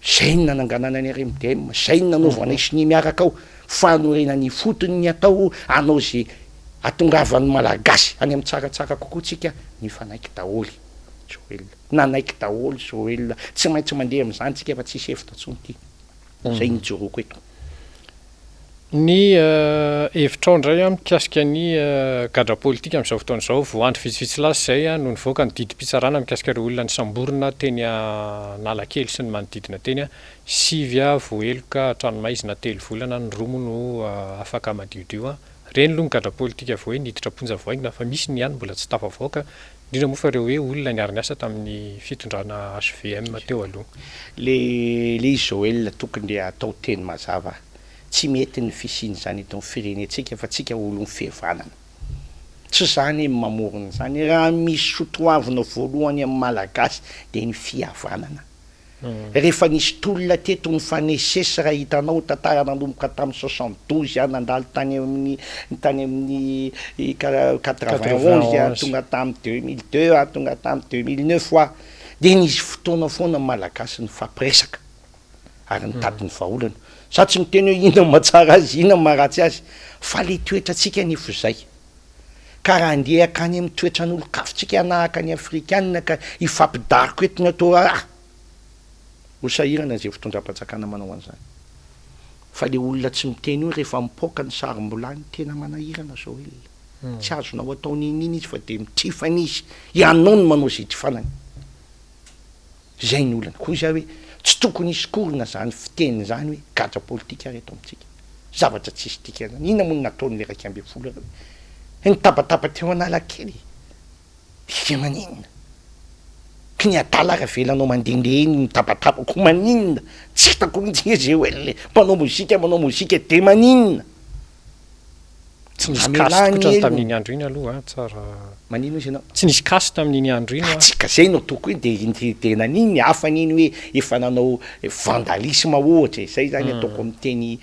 Zay no nananganana ny RMDM, zay no nanaovanay sonia miaraka ao, fanorenana ifotony ny atao hanao ze. Atongavan'ny Malagasy any amin'ny tsaratsara kokoa tsika, nifanaiky daholo Joel. Nanaiky daholo Joel. Tsy maintsy mandeha amin'izany tsika fa tsisy hevitra intsony ity. Izay no ijoroako eto. Ny hevitrao indray mikasika ny gadra politika amin'izao fotoana izao. Vao andro vitsivitsy lasa izay no nivoaka ny didim-pitsarana mikasika ireo olona nisamborina teny Analakely sy ny manodidina teny. Sivy voaheloka an-tranomaizina telo volana, ny roa moa no afaka madiodio. Ireny aloha ny gadra politika vao hoe niditra am-ponja vao haingana fa misy ny ihany mbola tsy tafavoaka, indrindra moa fa ireo hoe olona niara-niasa tamin'ny fitondrana hvm teo aloha. Le le izy Joel tokony le atao teny mazava, tsy mety ny fisian'izany eto amin'ny firenentsika fa tsika olon'ny fihavanana. Tsy za anie no mamorona izany, raha misy sotoavina voalohany amin'ny Malagasy dia ny fihavanana. Rehefa nisy tolona teto nifanesisesy raha hitanao tantara nanomboka tamin'ny 72 aho nandalo tany amin'ny tany amin'ny 91 aho tonga tamin'ny 2002 aho tonga tamin'ny 2009 aho dia nisy fotoana foana ny Malagasy nifampiresaka ary nitady ny vahaolana. Za tsy miteny hoe inona no mahatsara azy inona no maharatsy azy fa le toetrantsika anefa izay. Ka raha andeha hankany amin'ny toetran'olon-kafa tsika hanahaka ny Afrikana ka hifampidaroka eto ny atao raharaha, ho sahirana izay fitondram-panjakana manao an'izany. Fa le olona tsy miteny io rehefa mipoaka ny sarom-bilany tena manahirana Joel. Tsy azonao atao n'inon'inona izy fa dia mitrifana izy. Ianao no manao izay hitrifanany. Izay ny olana. Hoy za hoe tsy tokony hisy korona zany fiteny zany hoe gadra politika ary eto amintsika. Zavatra tsisy dikany zany. Inona moa no nataon'ilay 11 ireo e? Nitabataba teo Analakely e! Dia maninona? Ko ny adala ary avelanao mandehandeha eny mitabataba koa maninona? Tsy hitako mihitsy nge Joel e! Mpanao mozika manao mozika dia maninona? Tsy nisy caste kotrany tamin'iny andro iny aloha an, tsara. Manino izy ianao? Tsy nisy caste tamin'iny andro iny an. Tsy ka zay no ataoko hoe de de nanino ny hafa anie ny hoe efa nanao vandalisme ohatra e, zay zany ataoko amin'ny teny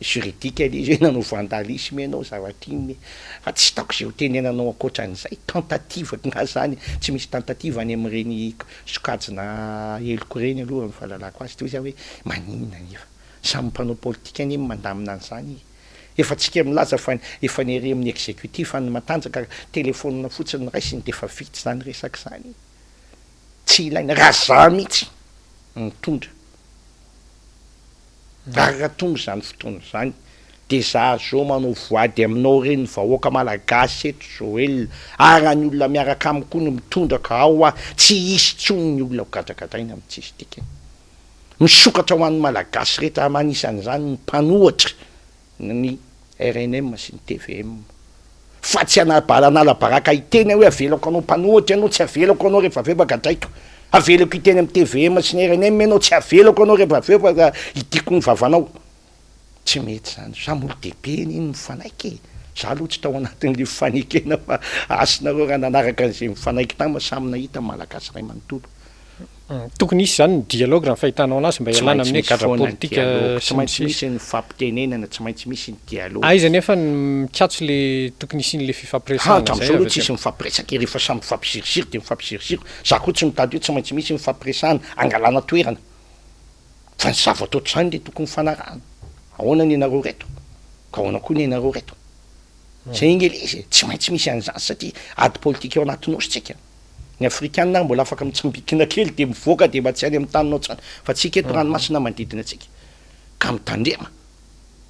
juridique le izy hoe nanao vandalisme ianao zavatra iny fa tsy hitako zay ho tenenanao ankoatran'izay, tentative nga zany, tsy misy tentative any amin'ireny sokajina heloka ireny aloha ny fahalalako azy, de hoy za hoe maninona anefa, samy mpanao politika anie no mandamina an'izany e. Efa tsika milaza fa efa ny ery amin'ny executif no matanjaka, telephone fotsiny no raisiny dia efa vita izany resaka izany. Tsy ilaina, raha za mihitsy no mitondra, ary raha tonga izany fotoana izany dia za zao manao voady aminao re ny vahoaka malagasy eto Joel, ary raha ny olona miaraka amiko koa no mitondra ka ao aho, tsy hisy intsony ny olona ho gadragadraina amin'ny tsisy dikany. Misokatra ho an'ny Malagasy rehetra anisan'izany ny mpanohatra ny rnm sy ny tvm. Fa tsy hanala baraka hiteny aho hoe avelako anao mpanohatra ianao, tsy avelako anao rehefa avy eo fa gadraiko. Avelako hiteny amin'ny tvm sy ny rnm ianao, tsy avelako anao rehefa avy eo fa hidiako ny vavanao. Tsy mety izany. Samy olo-dehibe anie no mifanaiky e! Za aloha tsy tao anatin'le fifanekena fa hasinareo raha nanaraka an'izay mifanaiky tany fa samy nahita ny Malagasy iray manontolo. Tokony hisy izany ny dialogue raha ny fahitanao anazy mba Tsy hialana maintsy amin'ny hoe misy gadra foana ny politika dialogue, tsy sy ny maintsy sisa. misy ny fampitenenana, tsy maintsy misy ny dialogue. Aiza nefa ny mikatso le tokony hisian'le Ha, fifampiresahana izay hatramin'izao avy aloha aty tsisy mifampiresaka e, rehefa samy mifampiziriziro dia mifampiziriziro. Za koa tsy mitady hoe tsy maintsy misy ny fifampiresahana, angalana toerana. Fa ny zavatra ohatr'izany dia tokony hifanarahana. Ahoana ny anareo reto? Ka ahoana koa ny anareo reto? Zay ange le izy e, tsy maintsy misy an'izany satria ady politika ao anaty nosy tsika. Ny afrikana ary mbola afaka mitsambikina kely dia mivoaka dia mba tsy any amin'ny taninao tsony fa tsika eto ranomasina manodidina antsika. Ka mitandrema,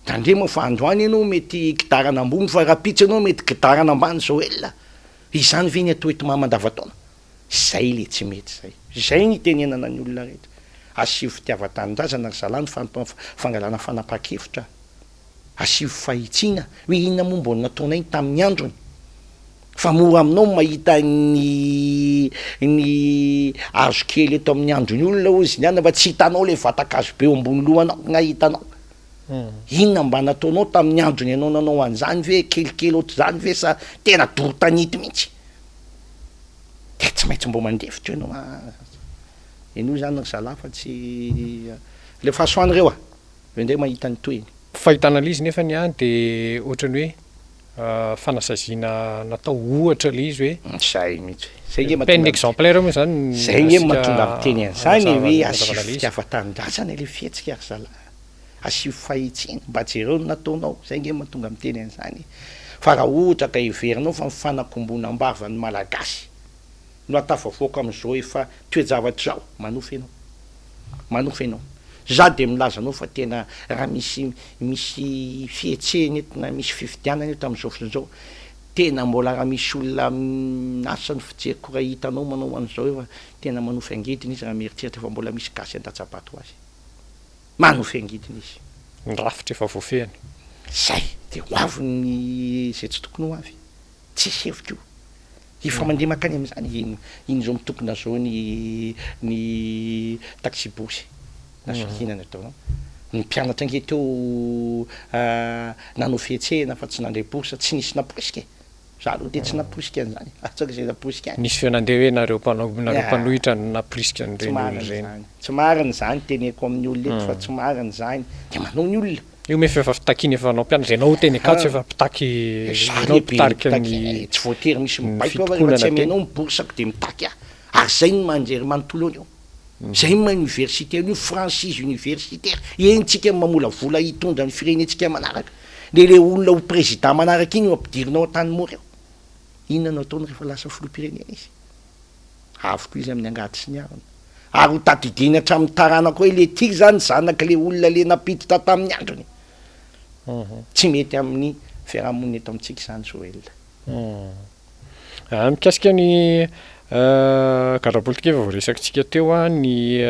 tandremo fa androany ianao mety kidarana ambony fa rahampitso ianao mety kidarana ambany Joel a! Izany ve ny atao eto Maha-Mandavataona? Zay le tsy mety zay. Zay ny itenenana ny olona rehetra. Asio fitiavan-tanindrazana ry zalahy ny fangalana fanapahan-kevitra. Asio fahitsiana hoe inona moa mbo nataonay tamin'ny androny. Fa mora aminao ny mahita ny ny hazo kely eto amin'ny andron'ny olona hozy ny anona fa tsy hitanao le vatan-kazo be eo ambony lohanao na hitanao. Inona mba nataonao tamin'ny androny ianao nanao an'izany ve kelikely ohatr'izany ve sa tena doro tanety mihitsy. Dia tsy maintsy mbo mandefitra ianao ah. Henoy izany ry zalahy fa tsy le fahasoana ireo ah. Eo indray mahita ny tohiny. Fahitana ilay izy nefa ny ahy dia ohatran'ny hoe fanasaziana natao ohatra ilay izy hoe. Izay mihitsy. Izay nge mahatonga. Peine exemplaire moa izany no Izay nge mahatonga miteny an'izany e hoe asio fitiavan-tanindrazana ilay fihetsika ry zalahy. Asio fahitsiana, mba jereo ny nataonao. Izay nge mahatonga miteny an'izany e. Fa raha ohatra ka heverinao fa ny fanakombonam-bava ny Malagasy no ahatafavoaka amin'izao efa toe-javatra izao, manofy ianao. Manofy ianao. Za dia milaza anao fa tena raha misy misy fihetsehana eto na misy fifidianana eto amin'izao fotoana izao, tena mbola raha misy olona asa ny fijeriko raha hitanao manao an'izao eo fa tena manofy angidina izy raha mieritreritra fa mbola misy gasy handatsa-bato ho azy. Manofy angidina izy. Ny rafitra efa voafehiny. Zay, dia ho avy ny izay tsy tokony ho avy. Tsisy hevitra io. Efa mandeha mankany amin'izany iny iny izao mitokona izao ny ny taxi-brousse na fihinana atao an. Ny mpianatra ange teo nanao fihetsehana fa tsy nandray bourse, tsy nisy namporisika e. Za aloha dia tsy namporisika an'izany, atsaka izay namporisika ahy. Nisy feo nandeha hoe nareo mpanao nareo mpanohitra no namporisika an'ireny olona ireny. Tsy marina izany, teneko amin'ny olona eto fa tsy marina izany. Dia manao ny olona. Io nefa efa fitakiana efa fanao mpianatra, ianao teny Ankatso efa mpitaky, ianao mpitarika ny Tsy voatery misy mibaiko aho fa rehefa tsy amenao ny bourse-ko dia mitaky aho. Ary izay no maha anjerimanontolo an'io. Izay no maha université an'io, franchise universitaire. Eny tsika no mamolavola hitondra ny firenentsika manaraka. Dia ilay olona ho président manaraka iny no ampidirinao Antanimora eo. Inona no ataony rehefa lasa filoham-pirenena izy? Avy koa izy amin'ny angady sy ny harona. Ary ho tadidiany hatramin'ny taranaka hoe le ty zany zanak'le olona le nampiditra tamin'ny androny. Tsy mety amin'ny fiarahamonina eto amintsika izany Joel. Mikasika ny gadra politika efa voaresakitsika teo ny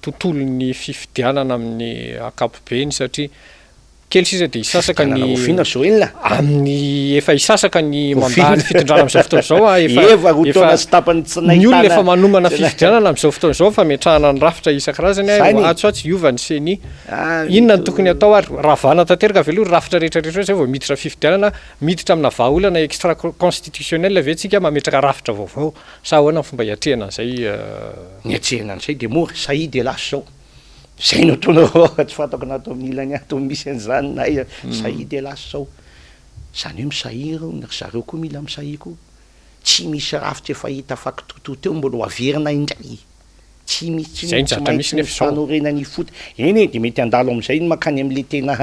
tontolon'ny fifidianana amin'ny ankapobeny satria Kely sisa dia hisasaka ny. Fifidianana oviana Joel a? Amin'ny efa hisasaka ny mandat ny fitondrana amin'izao fotoana izao a, efa Eva roa taona sy tapany tsy nahitana. Ny olona efa manomana fifidianana amin'izao fotoana izao, fametrahana ny rafitra isan-karazany a, atsy ho atsy hiova ny ceni. Inona no tokony hatao ary ravana tanteraka ve aloha ny rafitra rehetra rehetra izay vao miditra fifidianana, miditra amina vahaolana extra constitutionnel ve tsika mametraka rafitra vaovao sa ahoana ny fomba hiatrehana an'izay? Ny hiatrehana an'izay dia mora, sahia dia lasa izao. Zay no ataonao tsy fantako na ato amin'ny ilany ato misy an'izany na aiza, sahia dia lasa izao. Izany hoe misahia ireo, ry zareo koa mila misahia koa. Tsy misy rafitra efa hita fa kitoatoa teo mbola ho averina indray. Tsy misy Izay ny tsy zatra maintsy misy ny nefa izao. fanorenana ifotony. Eny e, dia mety handalo amin'izay ny mankany amin'ilay tena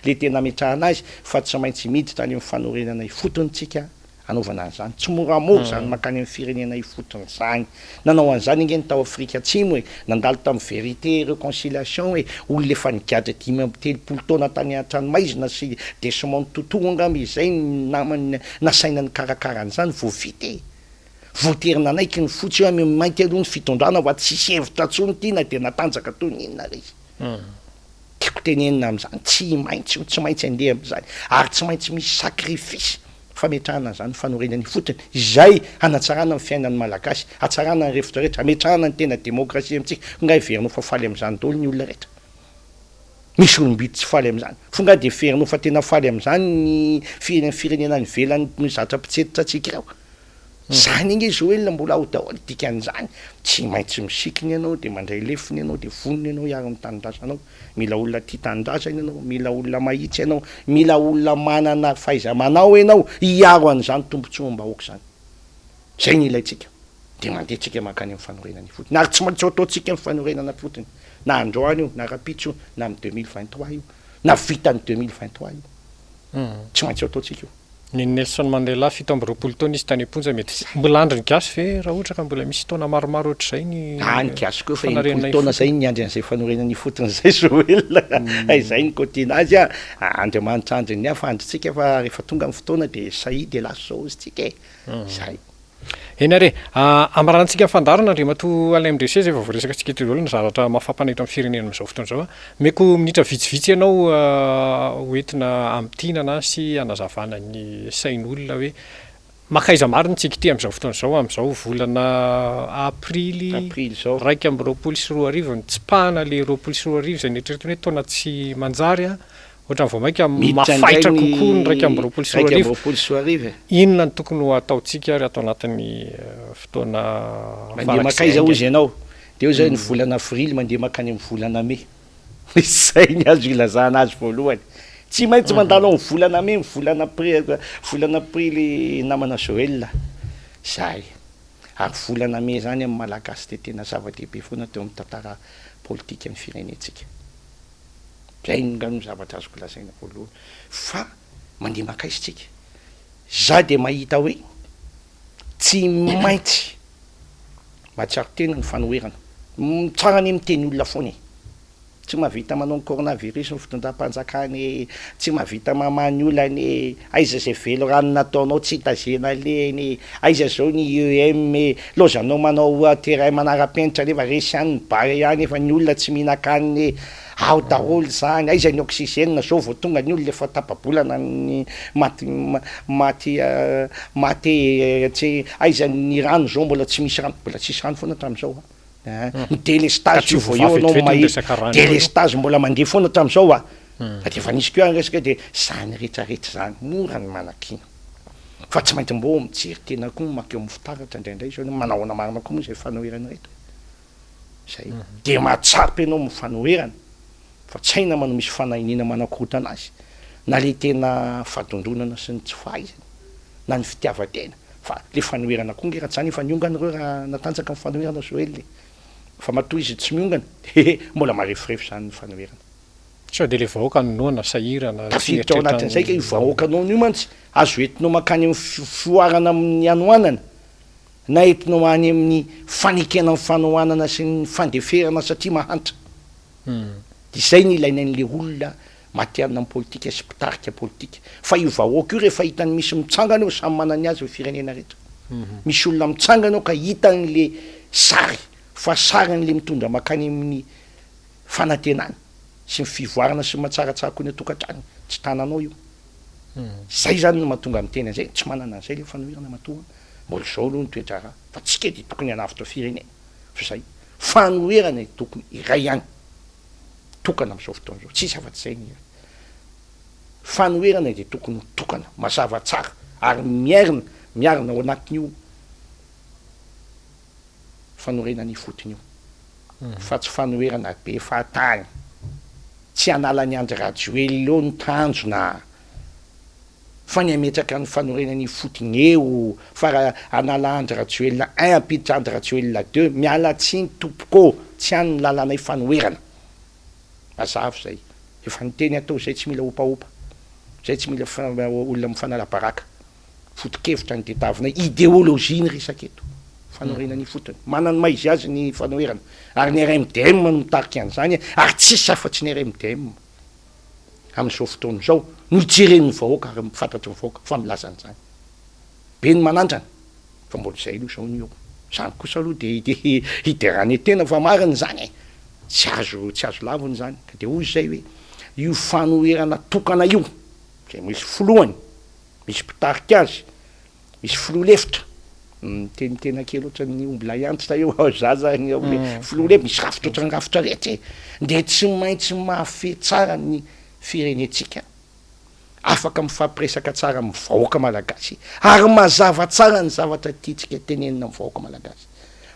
ilay tena ametrahana azy fa tsy maintsy miditra any amin'ny fanorenana ifotony tsika hanaovana an'izany. Tsy moramora izany mankany amin'ny firenena ifotony izany. Nanao an'izany ange ny tao Afrika Atsimo e! Nandalo tamin'ny vérité et réconciliation e! Olona efa nigadra 35 taona tany an-tranomaizina sy Desmond Tutu angamba izay ny namany nasaina nikarakara an'izany vao vita e! Voatery nanaiky ny fotsy hoe ameo ny mainty aloha ny fitondrana fa tsisy hevitra intsony ity na dia natanjaka toy ny inona ara izy. Tiako tenenina amin'izany, tsy maintsy io, tsy maintsy handeha amin'izany, ary tsy maintsy misy sacrifice fametrahana an'izany fanorenana ifotony, izay hanatsarana ny fiainan'ny Malagasy, hatsarana ny refotra rehetra, hametrahana ny tena demokrasia amintsika, fa nga heverinao fa faly amin'izany daholo ny olona rehetra? Misy olom-bidy tsy faly amin'izany, fa nga dia heverinao fa tena faly amin'izany ny firenena any ivelany zatra mpitsetra antsika ireo? Zany ange Joel mbola ao daholo dikan'izany tsy maintsy misikina ianao dia mandray lefona ianao dia vonona ianao hiaro ny tanindrazanao, mila olona tia tanindrazana ianao, mila olona mahitsy ianao, mila olona manana fahaiza-manao ianao hiaro an'izany tombotsoam-bahoaka izany. Zay no ilaintsika dia mandeha tsika mankany amin'ny fanorenana ifotony ary tsy maintsy ho ataontsika ny fanorenana ifotony na androany io na rahampitso io na amin'ny 2023 io na vitan'ny 2023 io tsy maintsy ho ataontsika io. Ny Nelson Mandela 27 taona izy tany am-ponja mety mbola andry ny gasy ve raha ohatra ka mbola misy taona maromaro ohatr'izay ny Ah ny gasy koa efa 60 taona zay niandry an'izay fanorenana ifotony zay Joel a, izay ny côté nazy a, Andriamanitra andrin'ny hafa andrintsika fa rehefa tonga ny fotoana dia sahia dia lasa zao ozy tsika e, zay. Eny ary e! Hamaranantsika ny fandaharana Andriamatoa Alain Mindresy izay vao voaresaka antsika teto daholo ny zavatra mahafampana eto amin'ny firenena amin'izao fotoana izao. Omeko minitra vitsivitsy ianao ho entina hamintinana sy hanazavana ny sain'olona hoe mankaiza marina isika ity amin'izao fotoana izao, amin'izao volana aprily 2021, nitsipahana ilay 2020 izay neritreretina hoe taona tsy manjary. Ohatran'ny vao mainka Miditra indray mafaitra ny kokoa ny 2021. 2021 e. Inona no tokony ho ataontsika ary ato anatin'ny fotoana Mandeha farak'izay mankaiza haingana? hozy ianao? Dia eo izay ny volana avrily mandeha mankany amin'ny volana mey. Izay ny azo ilazana azy voalohany. Tsy maintsy mandalo amin'ny volana mey ny volana aprily, volana aprily namana Joël. Izay. Ary volana mey izany amin'ny Malagasy dia tena zava-dehibe foana teo amin'ny tantara politikan'ny firenentsika. Zay nga no zavatra azoko lazaina voalohany. Fa. Mandeha mankaiza tsika? Za dia mahita hoe tsy maintsy mahatsiaro tena ny fanoherana. Tsara anie miteny olona foana e! Tsy mahavita manao ny coronavirus ny fitondram-panjakana e! Tsy mahavita mamaha ny olana e! Aiza izay velirano nataonao tsy hita ze nalehany e! Aiza izao ny IEM e! Laozanao manao terrain manara-penitra nefa resy ihany ny Barea nefa ny olona tsy mihinan-kanina e! Ao daholo izany, aiza ny oxygène zao vao tonga ny olona efa tapa-bolana ny maty maty maty tsy aiza ny rano zao mbola tsy misy rano, mbola tsisy rano foana hatramin'izao an, ny délestage io vao eo anao mahita, délestage mbola mandeha foana hatramin'izao an, fa de efa nisy koa ny resaka de zany rehetra rehetra zany mora ny manakiana fa tsy maintsy mbô mijery tena koa makeo amin'ny fitaratra indraindray zao manao ahoana marina koa moa zay fanoherana ireto e. Zay. Dia mahatsapa ianao amin'ny fanoherana fa tsy hay nama no misy fanahiniana manakorontana azy, na le tena fadondronana sy ny tsy fahaizana, na ny fitiavan-tena, fa le fanoherana koa nge raha tsy zany efa niongana ireo raha natanjaka ny fanoherana Joel e! Fa matoa izy tsy miongana de mbola mareforefo zany ny fanoherana. Sao de le vahoaka no noana, sahirana, tsy Tafiditra ao mieritreritra anatin'izay kay io vahoaka noana io mantsy, azo entinao mankany amin'ny fihoarana amin'ny hanoanana, na entinao any amin'ny fanekena ny fanohanana sy ny fandeferana satria mahantra. Dia izay no ilaina an'ilay olona matihanina amin'ny politika sy mpitarika politika. Fa io vahoaka io rehefa hitany misy mitsangana eo, samy manana ny azy ny firenena rehetra. Misy olona mitsangana eo ka hitany le sary, fa sarin'ilay mitondra mankany amin'ny fanantenana sy ny fivoarana sy ny mahatsaratsara koa ny an-tokantranony, tsy tananao io. Zay zany no mahatonga miteny an'izay, tsy manana an'izay le fanoherana matoa mbola izao aloha ny toe-draharaha fa tsika dia tokony hanavotra firenena fa zay fanoherana e tokony iray ihany tokana amin'izao fotoana izao tsisy afa-tsy izay ny fanoherana dia tokony ho tokana mazava tsara ary miairina miarina ao anatin'io fanorenana ifotony io fa tsy fanoherana be fahatany tsy hanala an'i Andry Rajoelina eo ny tanjona fa ny hametraka ny fanorenana ifotony eo fa raha hanala Andry Rajoelina un hampiditra Andry Rajoelina deux miala tsiny tompoko ô tsy any ny lalanay fanoherana mazava izay efa niteny aho teo izay tsy mila ompaompa izay tsy mila olona mifanala baraka Foto-kevitra ny tediavinay, idéologie ny resaka eto, fanorenana ifotony. Manana ny maha izy azy ny fanoherana, ary ny RMDM no mitarika an'izany, ary tsisy afa-tsy ny RMDM amin'izao fotoana izao no jeren'ny vahoaka ary fantatry ny vahoaka fa milaza an'izany. Be ny manandrana, fa mbola izay aloha izao no eo. Izany kosa aloha dia hiderana tena fa marina izany e! Tsy azo tsy azo lavina izany. Ka dia hoy izay hoe io fanoherana tokana io, izay misy filohany, Misy mpitarika azy, misy filoha lefitra, mitenitena kely ohatran'ny omby lahy antitra eo aho za zany eo le filoha lefitra, misy rafitra ohatran'ny rafitra rehetra e, de tsy maintsy mahafehy tsara ny firenentsika, afaka mifampiresaka tsara amin'ny vahoaka malagasy ary mazava tsara ny zavatra tiantsika tenenina amin'ny vahoaka malagasy.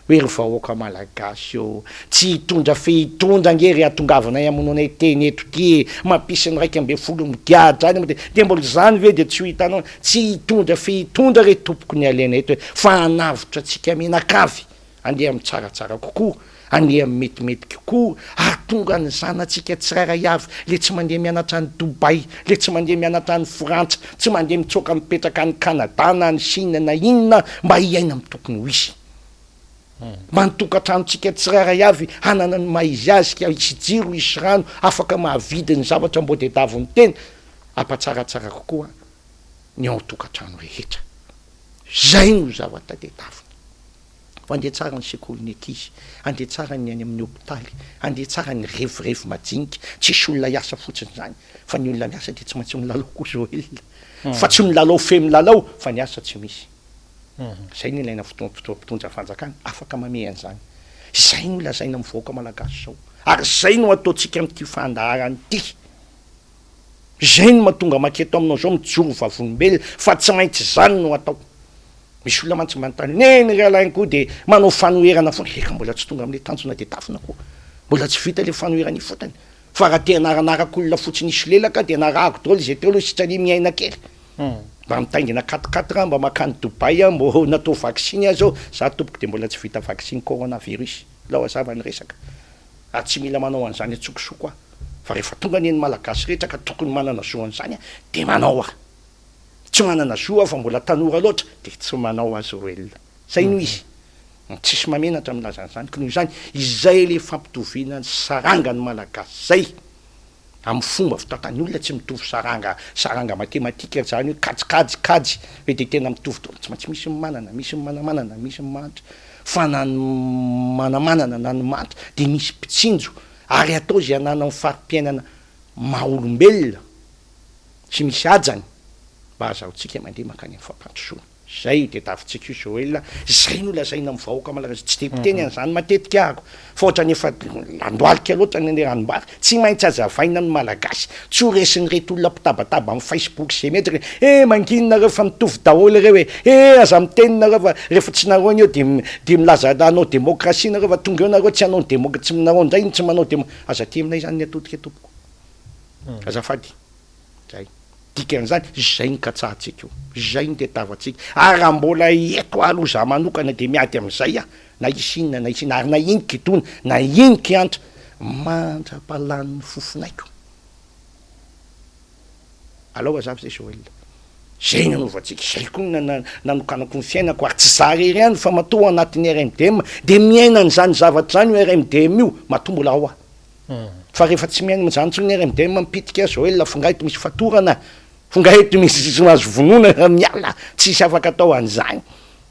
Hoe ry vahoaka malagasy ô, tsy hitondra fe hitondra ange ry hatongavanay hamonoanay teny eto ty e, mampisy ny 11 migadra any dia mbola izany ve dia tsy ho hitanao, tsy hitondra fe hitondra re tompoko ny alena eto e, fa hanavotra antsika mianakavy, andeha amin'ny tsaratsara kokoa, andeha amin'ny metimety kokoa, hahatonga ny zanatsika tsirairay avy, le tsy mandeha mianatra any Dubaï, le tsy mandeha mianatra any Frantsa, tsy mandeha mitsoaka mipetraka any Canada na any Chine na inona mba hiaina amin'ny tokony ho izy. Mba ny tokantranontsika tsirairay avy hanana ny maha izy azy ka hisy jiro, hisy rano, afaka mahavidy ny zavatra mbô tediavin'ny tena, hampatsaratsara kokoa ny ao an-tokantrano rehetra. Zay no zavatra tediavina. Fa andeha tsara ny sekolin'ny ankizy, andeha tsara ny any amin'ny hopitaly, andeha tsara ny revirevy majinika, tsisy olona hiasa fotsiny izany fa ny olona miasa dia tsy maintsy milalao koa Joel, fa tsy milalao fe milalao fa ny asa tsy misy. Izay no ilaina fotoam-pitondra fanjakana afaka mamehy an'izany. Izay no lazaina amin'ny vahoaka malagasy izao ary izay no ataontsika amin'ity fandaharana ity. Izay no mahatonga maketo aminao izao mijoro vavolombelona fa tsy maintsy izany no atao. Misy olona mantsy manontany, neny ry Alain koa dia manao fanoherana foana, eka mbola tsy tonga amin'ilay tanjona dia tafina koa, mbola tsy vita ilay fanoherana ifotony, fa raha te hanaranaraka olona fotsiny hisolelaka dia narahako daholo izay teo aloha sitrany miaina kely, mba mitaingina quatre quatre mba makany Dubaï aho mbô natao vaksiny aho zao, za tompoko dia mbola tsy vita vaksiny coronavirus, alao hazava ny resaka, ary tsy mila manao an'izany antsokosoko aho, fa rehefa tonga anie ny malagasy rehetra ka tokony manana zo an'izany dia manao aho. Tsy manana zo aho fa mbola tanora loatra dia tsy manao aho Joel. Zay no izy. Tsisy mahamenatra milaza an'izany. Ko noho izany, izay le fampitoviana ny saranga ny Malagasy zay amin'ny fomba fitantan'ny olona tsy mitovy saranga, saranga matematika zany hoe kajikajy, kajy hoe de tena mitovy daholo. Tsy maintsy misy ny manana, misy ny manamanana, misy ny mahantra. Fa na ny manamanana na ny mahantra dia misy mpitsinjo ary atao izay hananany fari-piainana maha olombelona sy misy hajany mba hahazahoantsika mandeha mankany amin'ny fampandrosoana. Izay io tediavintsika io Joel a! Izay no lazaina amin'ny vahoaka malagasy, tsy dia mpiteny an'izany matetika ahako fa ohatran'ny efa landohalika loatra ny ranom-bary, tsy maintsy hazavaina ny malagasy, tsy ho resin'ireto olona mpitabataba amin'ny facebook izay mihetsika hoe eh mangina nareo fa mitovy daholo ireo e! eh aza miteny nareo fa rehefa tsy nareo ny eo dia dia milaza hanao demokrasia nareo fa tonga eo nareo tsy hanao ny demo- tsy nareo indray no tsy manao demo- aza aty aminay izany ny atodika tompoko, azafady. Zay. Dikan'izany, izay no katsahantsika io. Izay no tediavantsika. Ary raha mbola eto aho aloha, izaho manokana dia miady amin'izay aho, na hisy inona na hisy inona, ary na ino kidona, na ino kiantra, mandra-pahalanin'ny fofonaiko. Alao hazava izay Joël. Izay no anaovantsika, izay koa no nanokanako ny fiainako, ary tsy izaho irery ihany fa matoa ao anatin'ny RMDM dia miaina an'izany zavatra izany io RMDM io, matoa mbola ao aho. Fa rehefa tsy mihaino izany intsony ny RMDM mipitika Joel f'ngaha eto misy fatorana f'ngaha eto misy tsy mahazo vonoina miala tsisy afaka atao an'izany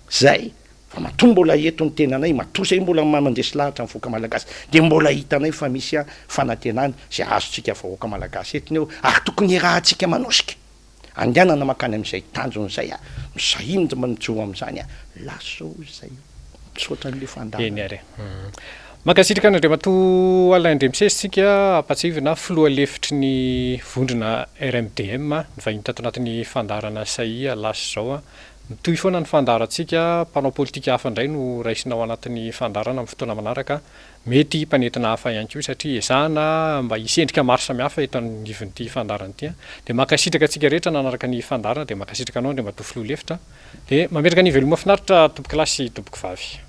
zay fa matoa mbola eto ny tenanay matoa zay mbola mandresy lahatra ny vahoaka malagasy dia mbola hitanay fa misy fanantenana izay azontsika vahoaka malagasy entina eo ary tokony hiarahantsika manosika Andehanana mankany amin'izay tanjona izay aho, misahy mijoro amin'izany aho, lasa ao izay. Misaotra an'ilay fandaharana. Eny ary e. Mankasitraka an'Andriamatoa Alain Andriamisesy isika, ampatsiahivina filoha lefitry ny vondrona RMDM, nivahiny tato anatin'ny fandaharana Sahia lasa izao. Mitohy foana ny fandaharantsika, mpanao politika hafa indray no raisina ao anatin'ny fandaharana amin'ny fotoana manaraka. Mety mpanentana hafa ihany koa satria ezahana mba hisy endrika maro samihafa eto anivon'ity fandaharana ity. Dia mankasitraka antsika rehetra nanaraka ny fandaharana dia mankasitraka anao Andriamatoa Filoha Lefitra. Dia mametraka ny veloma finaritra tompokolahy sy tompokovavy.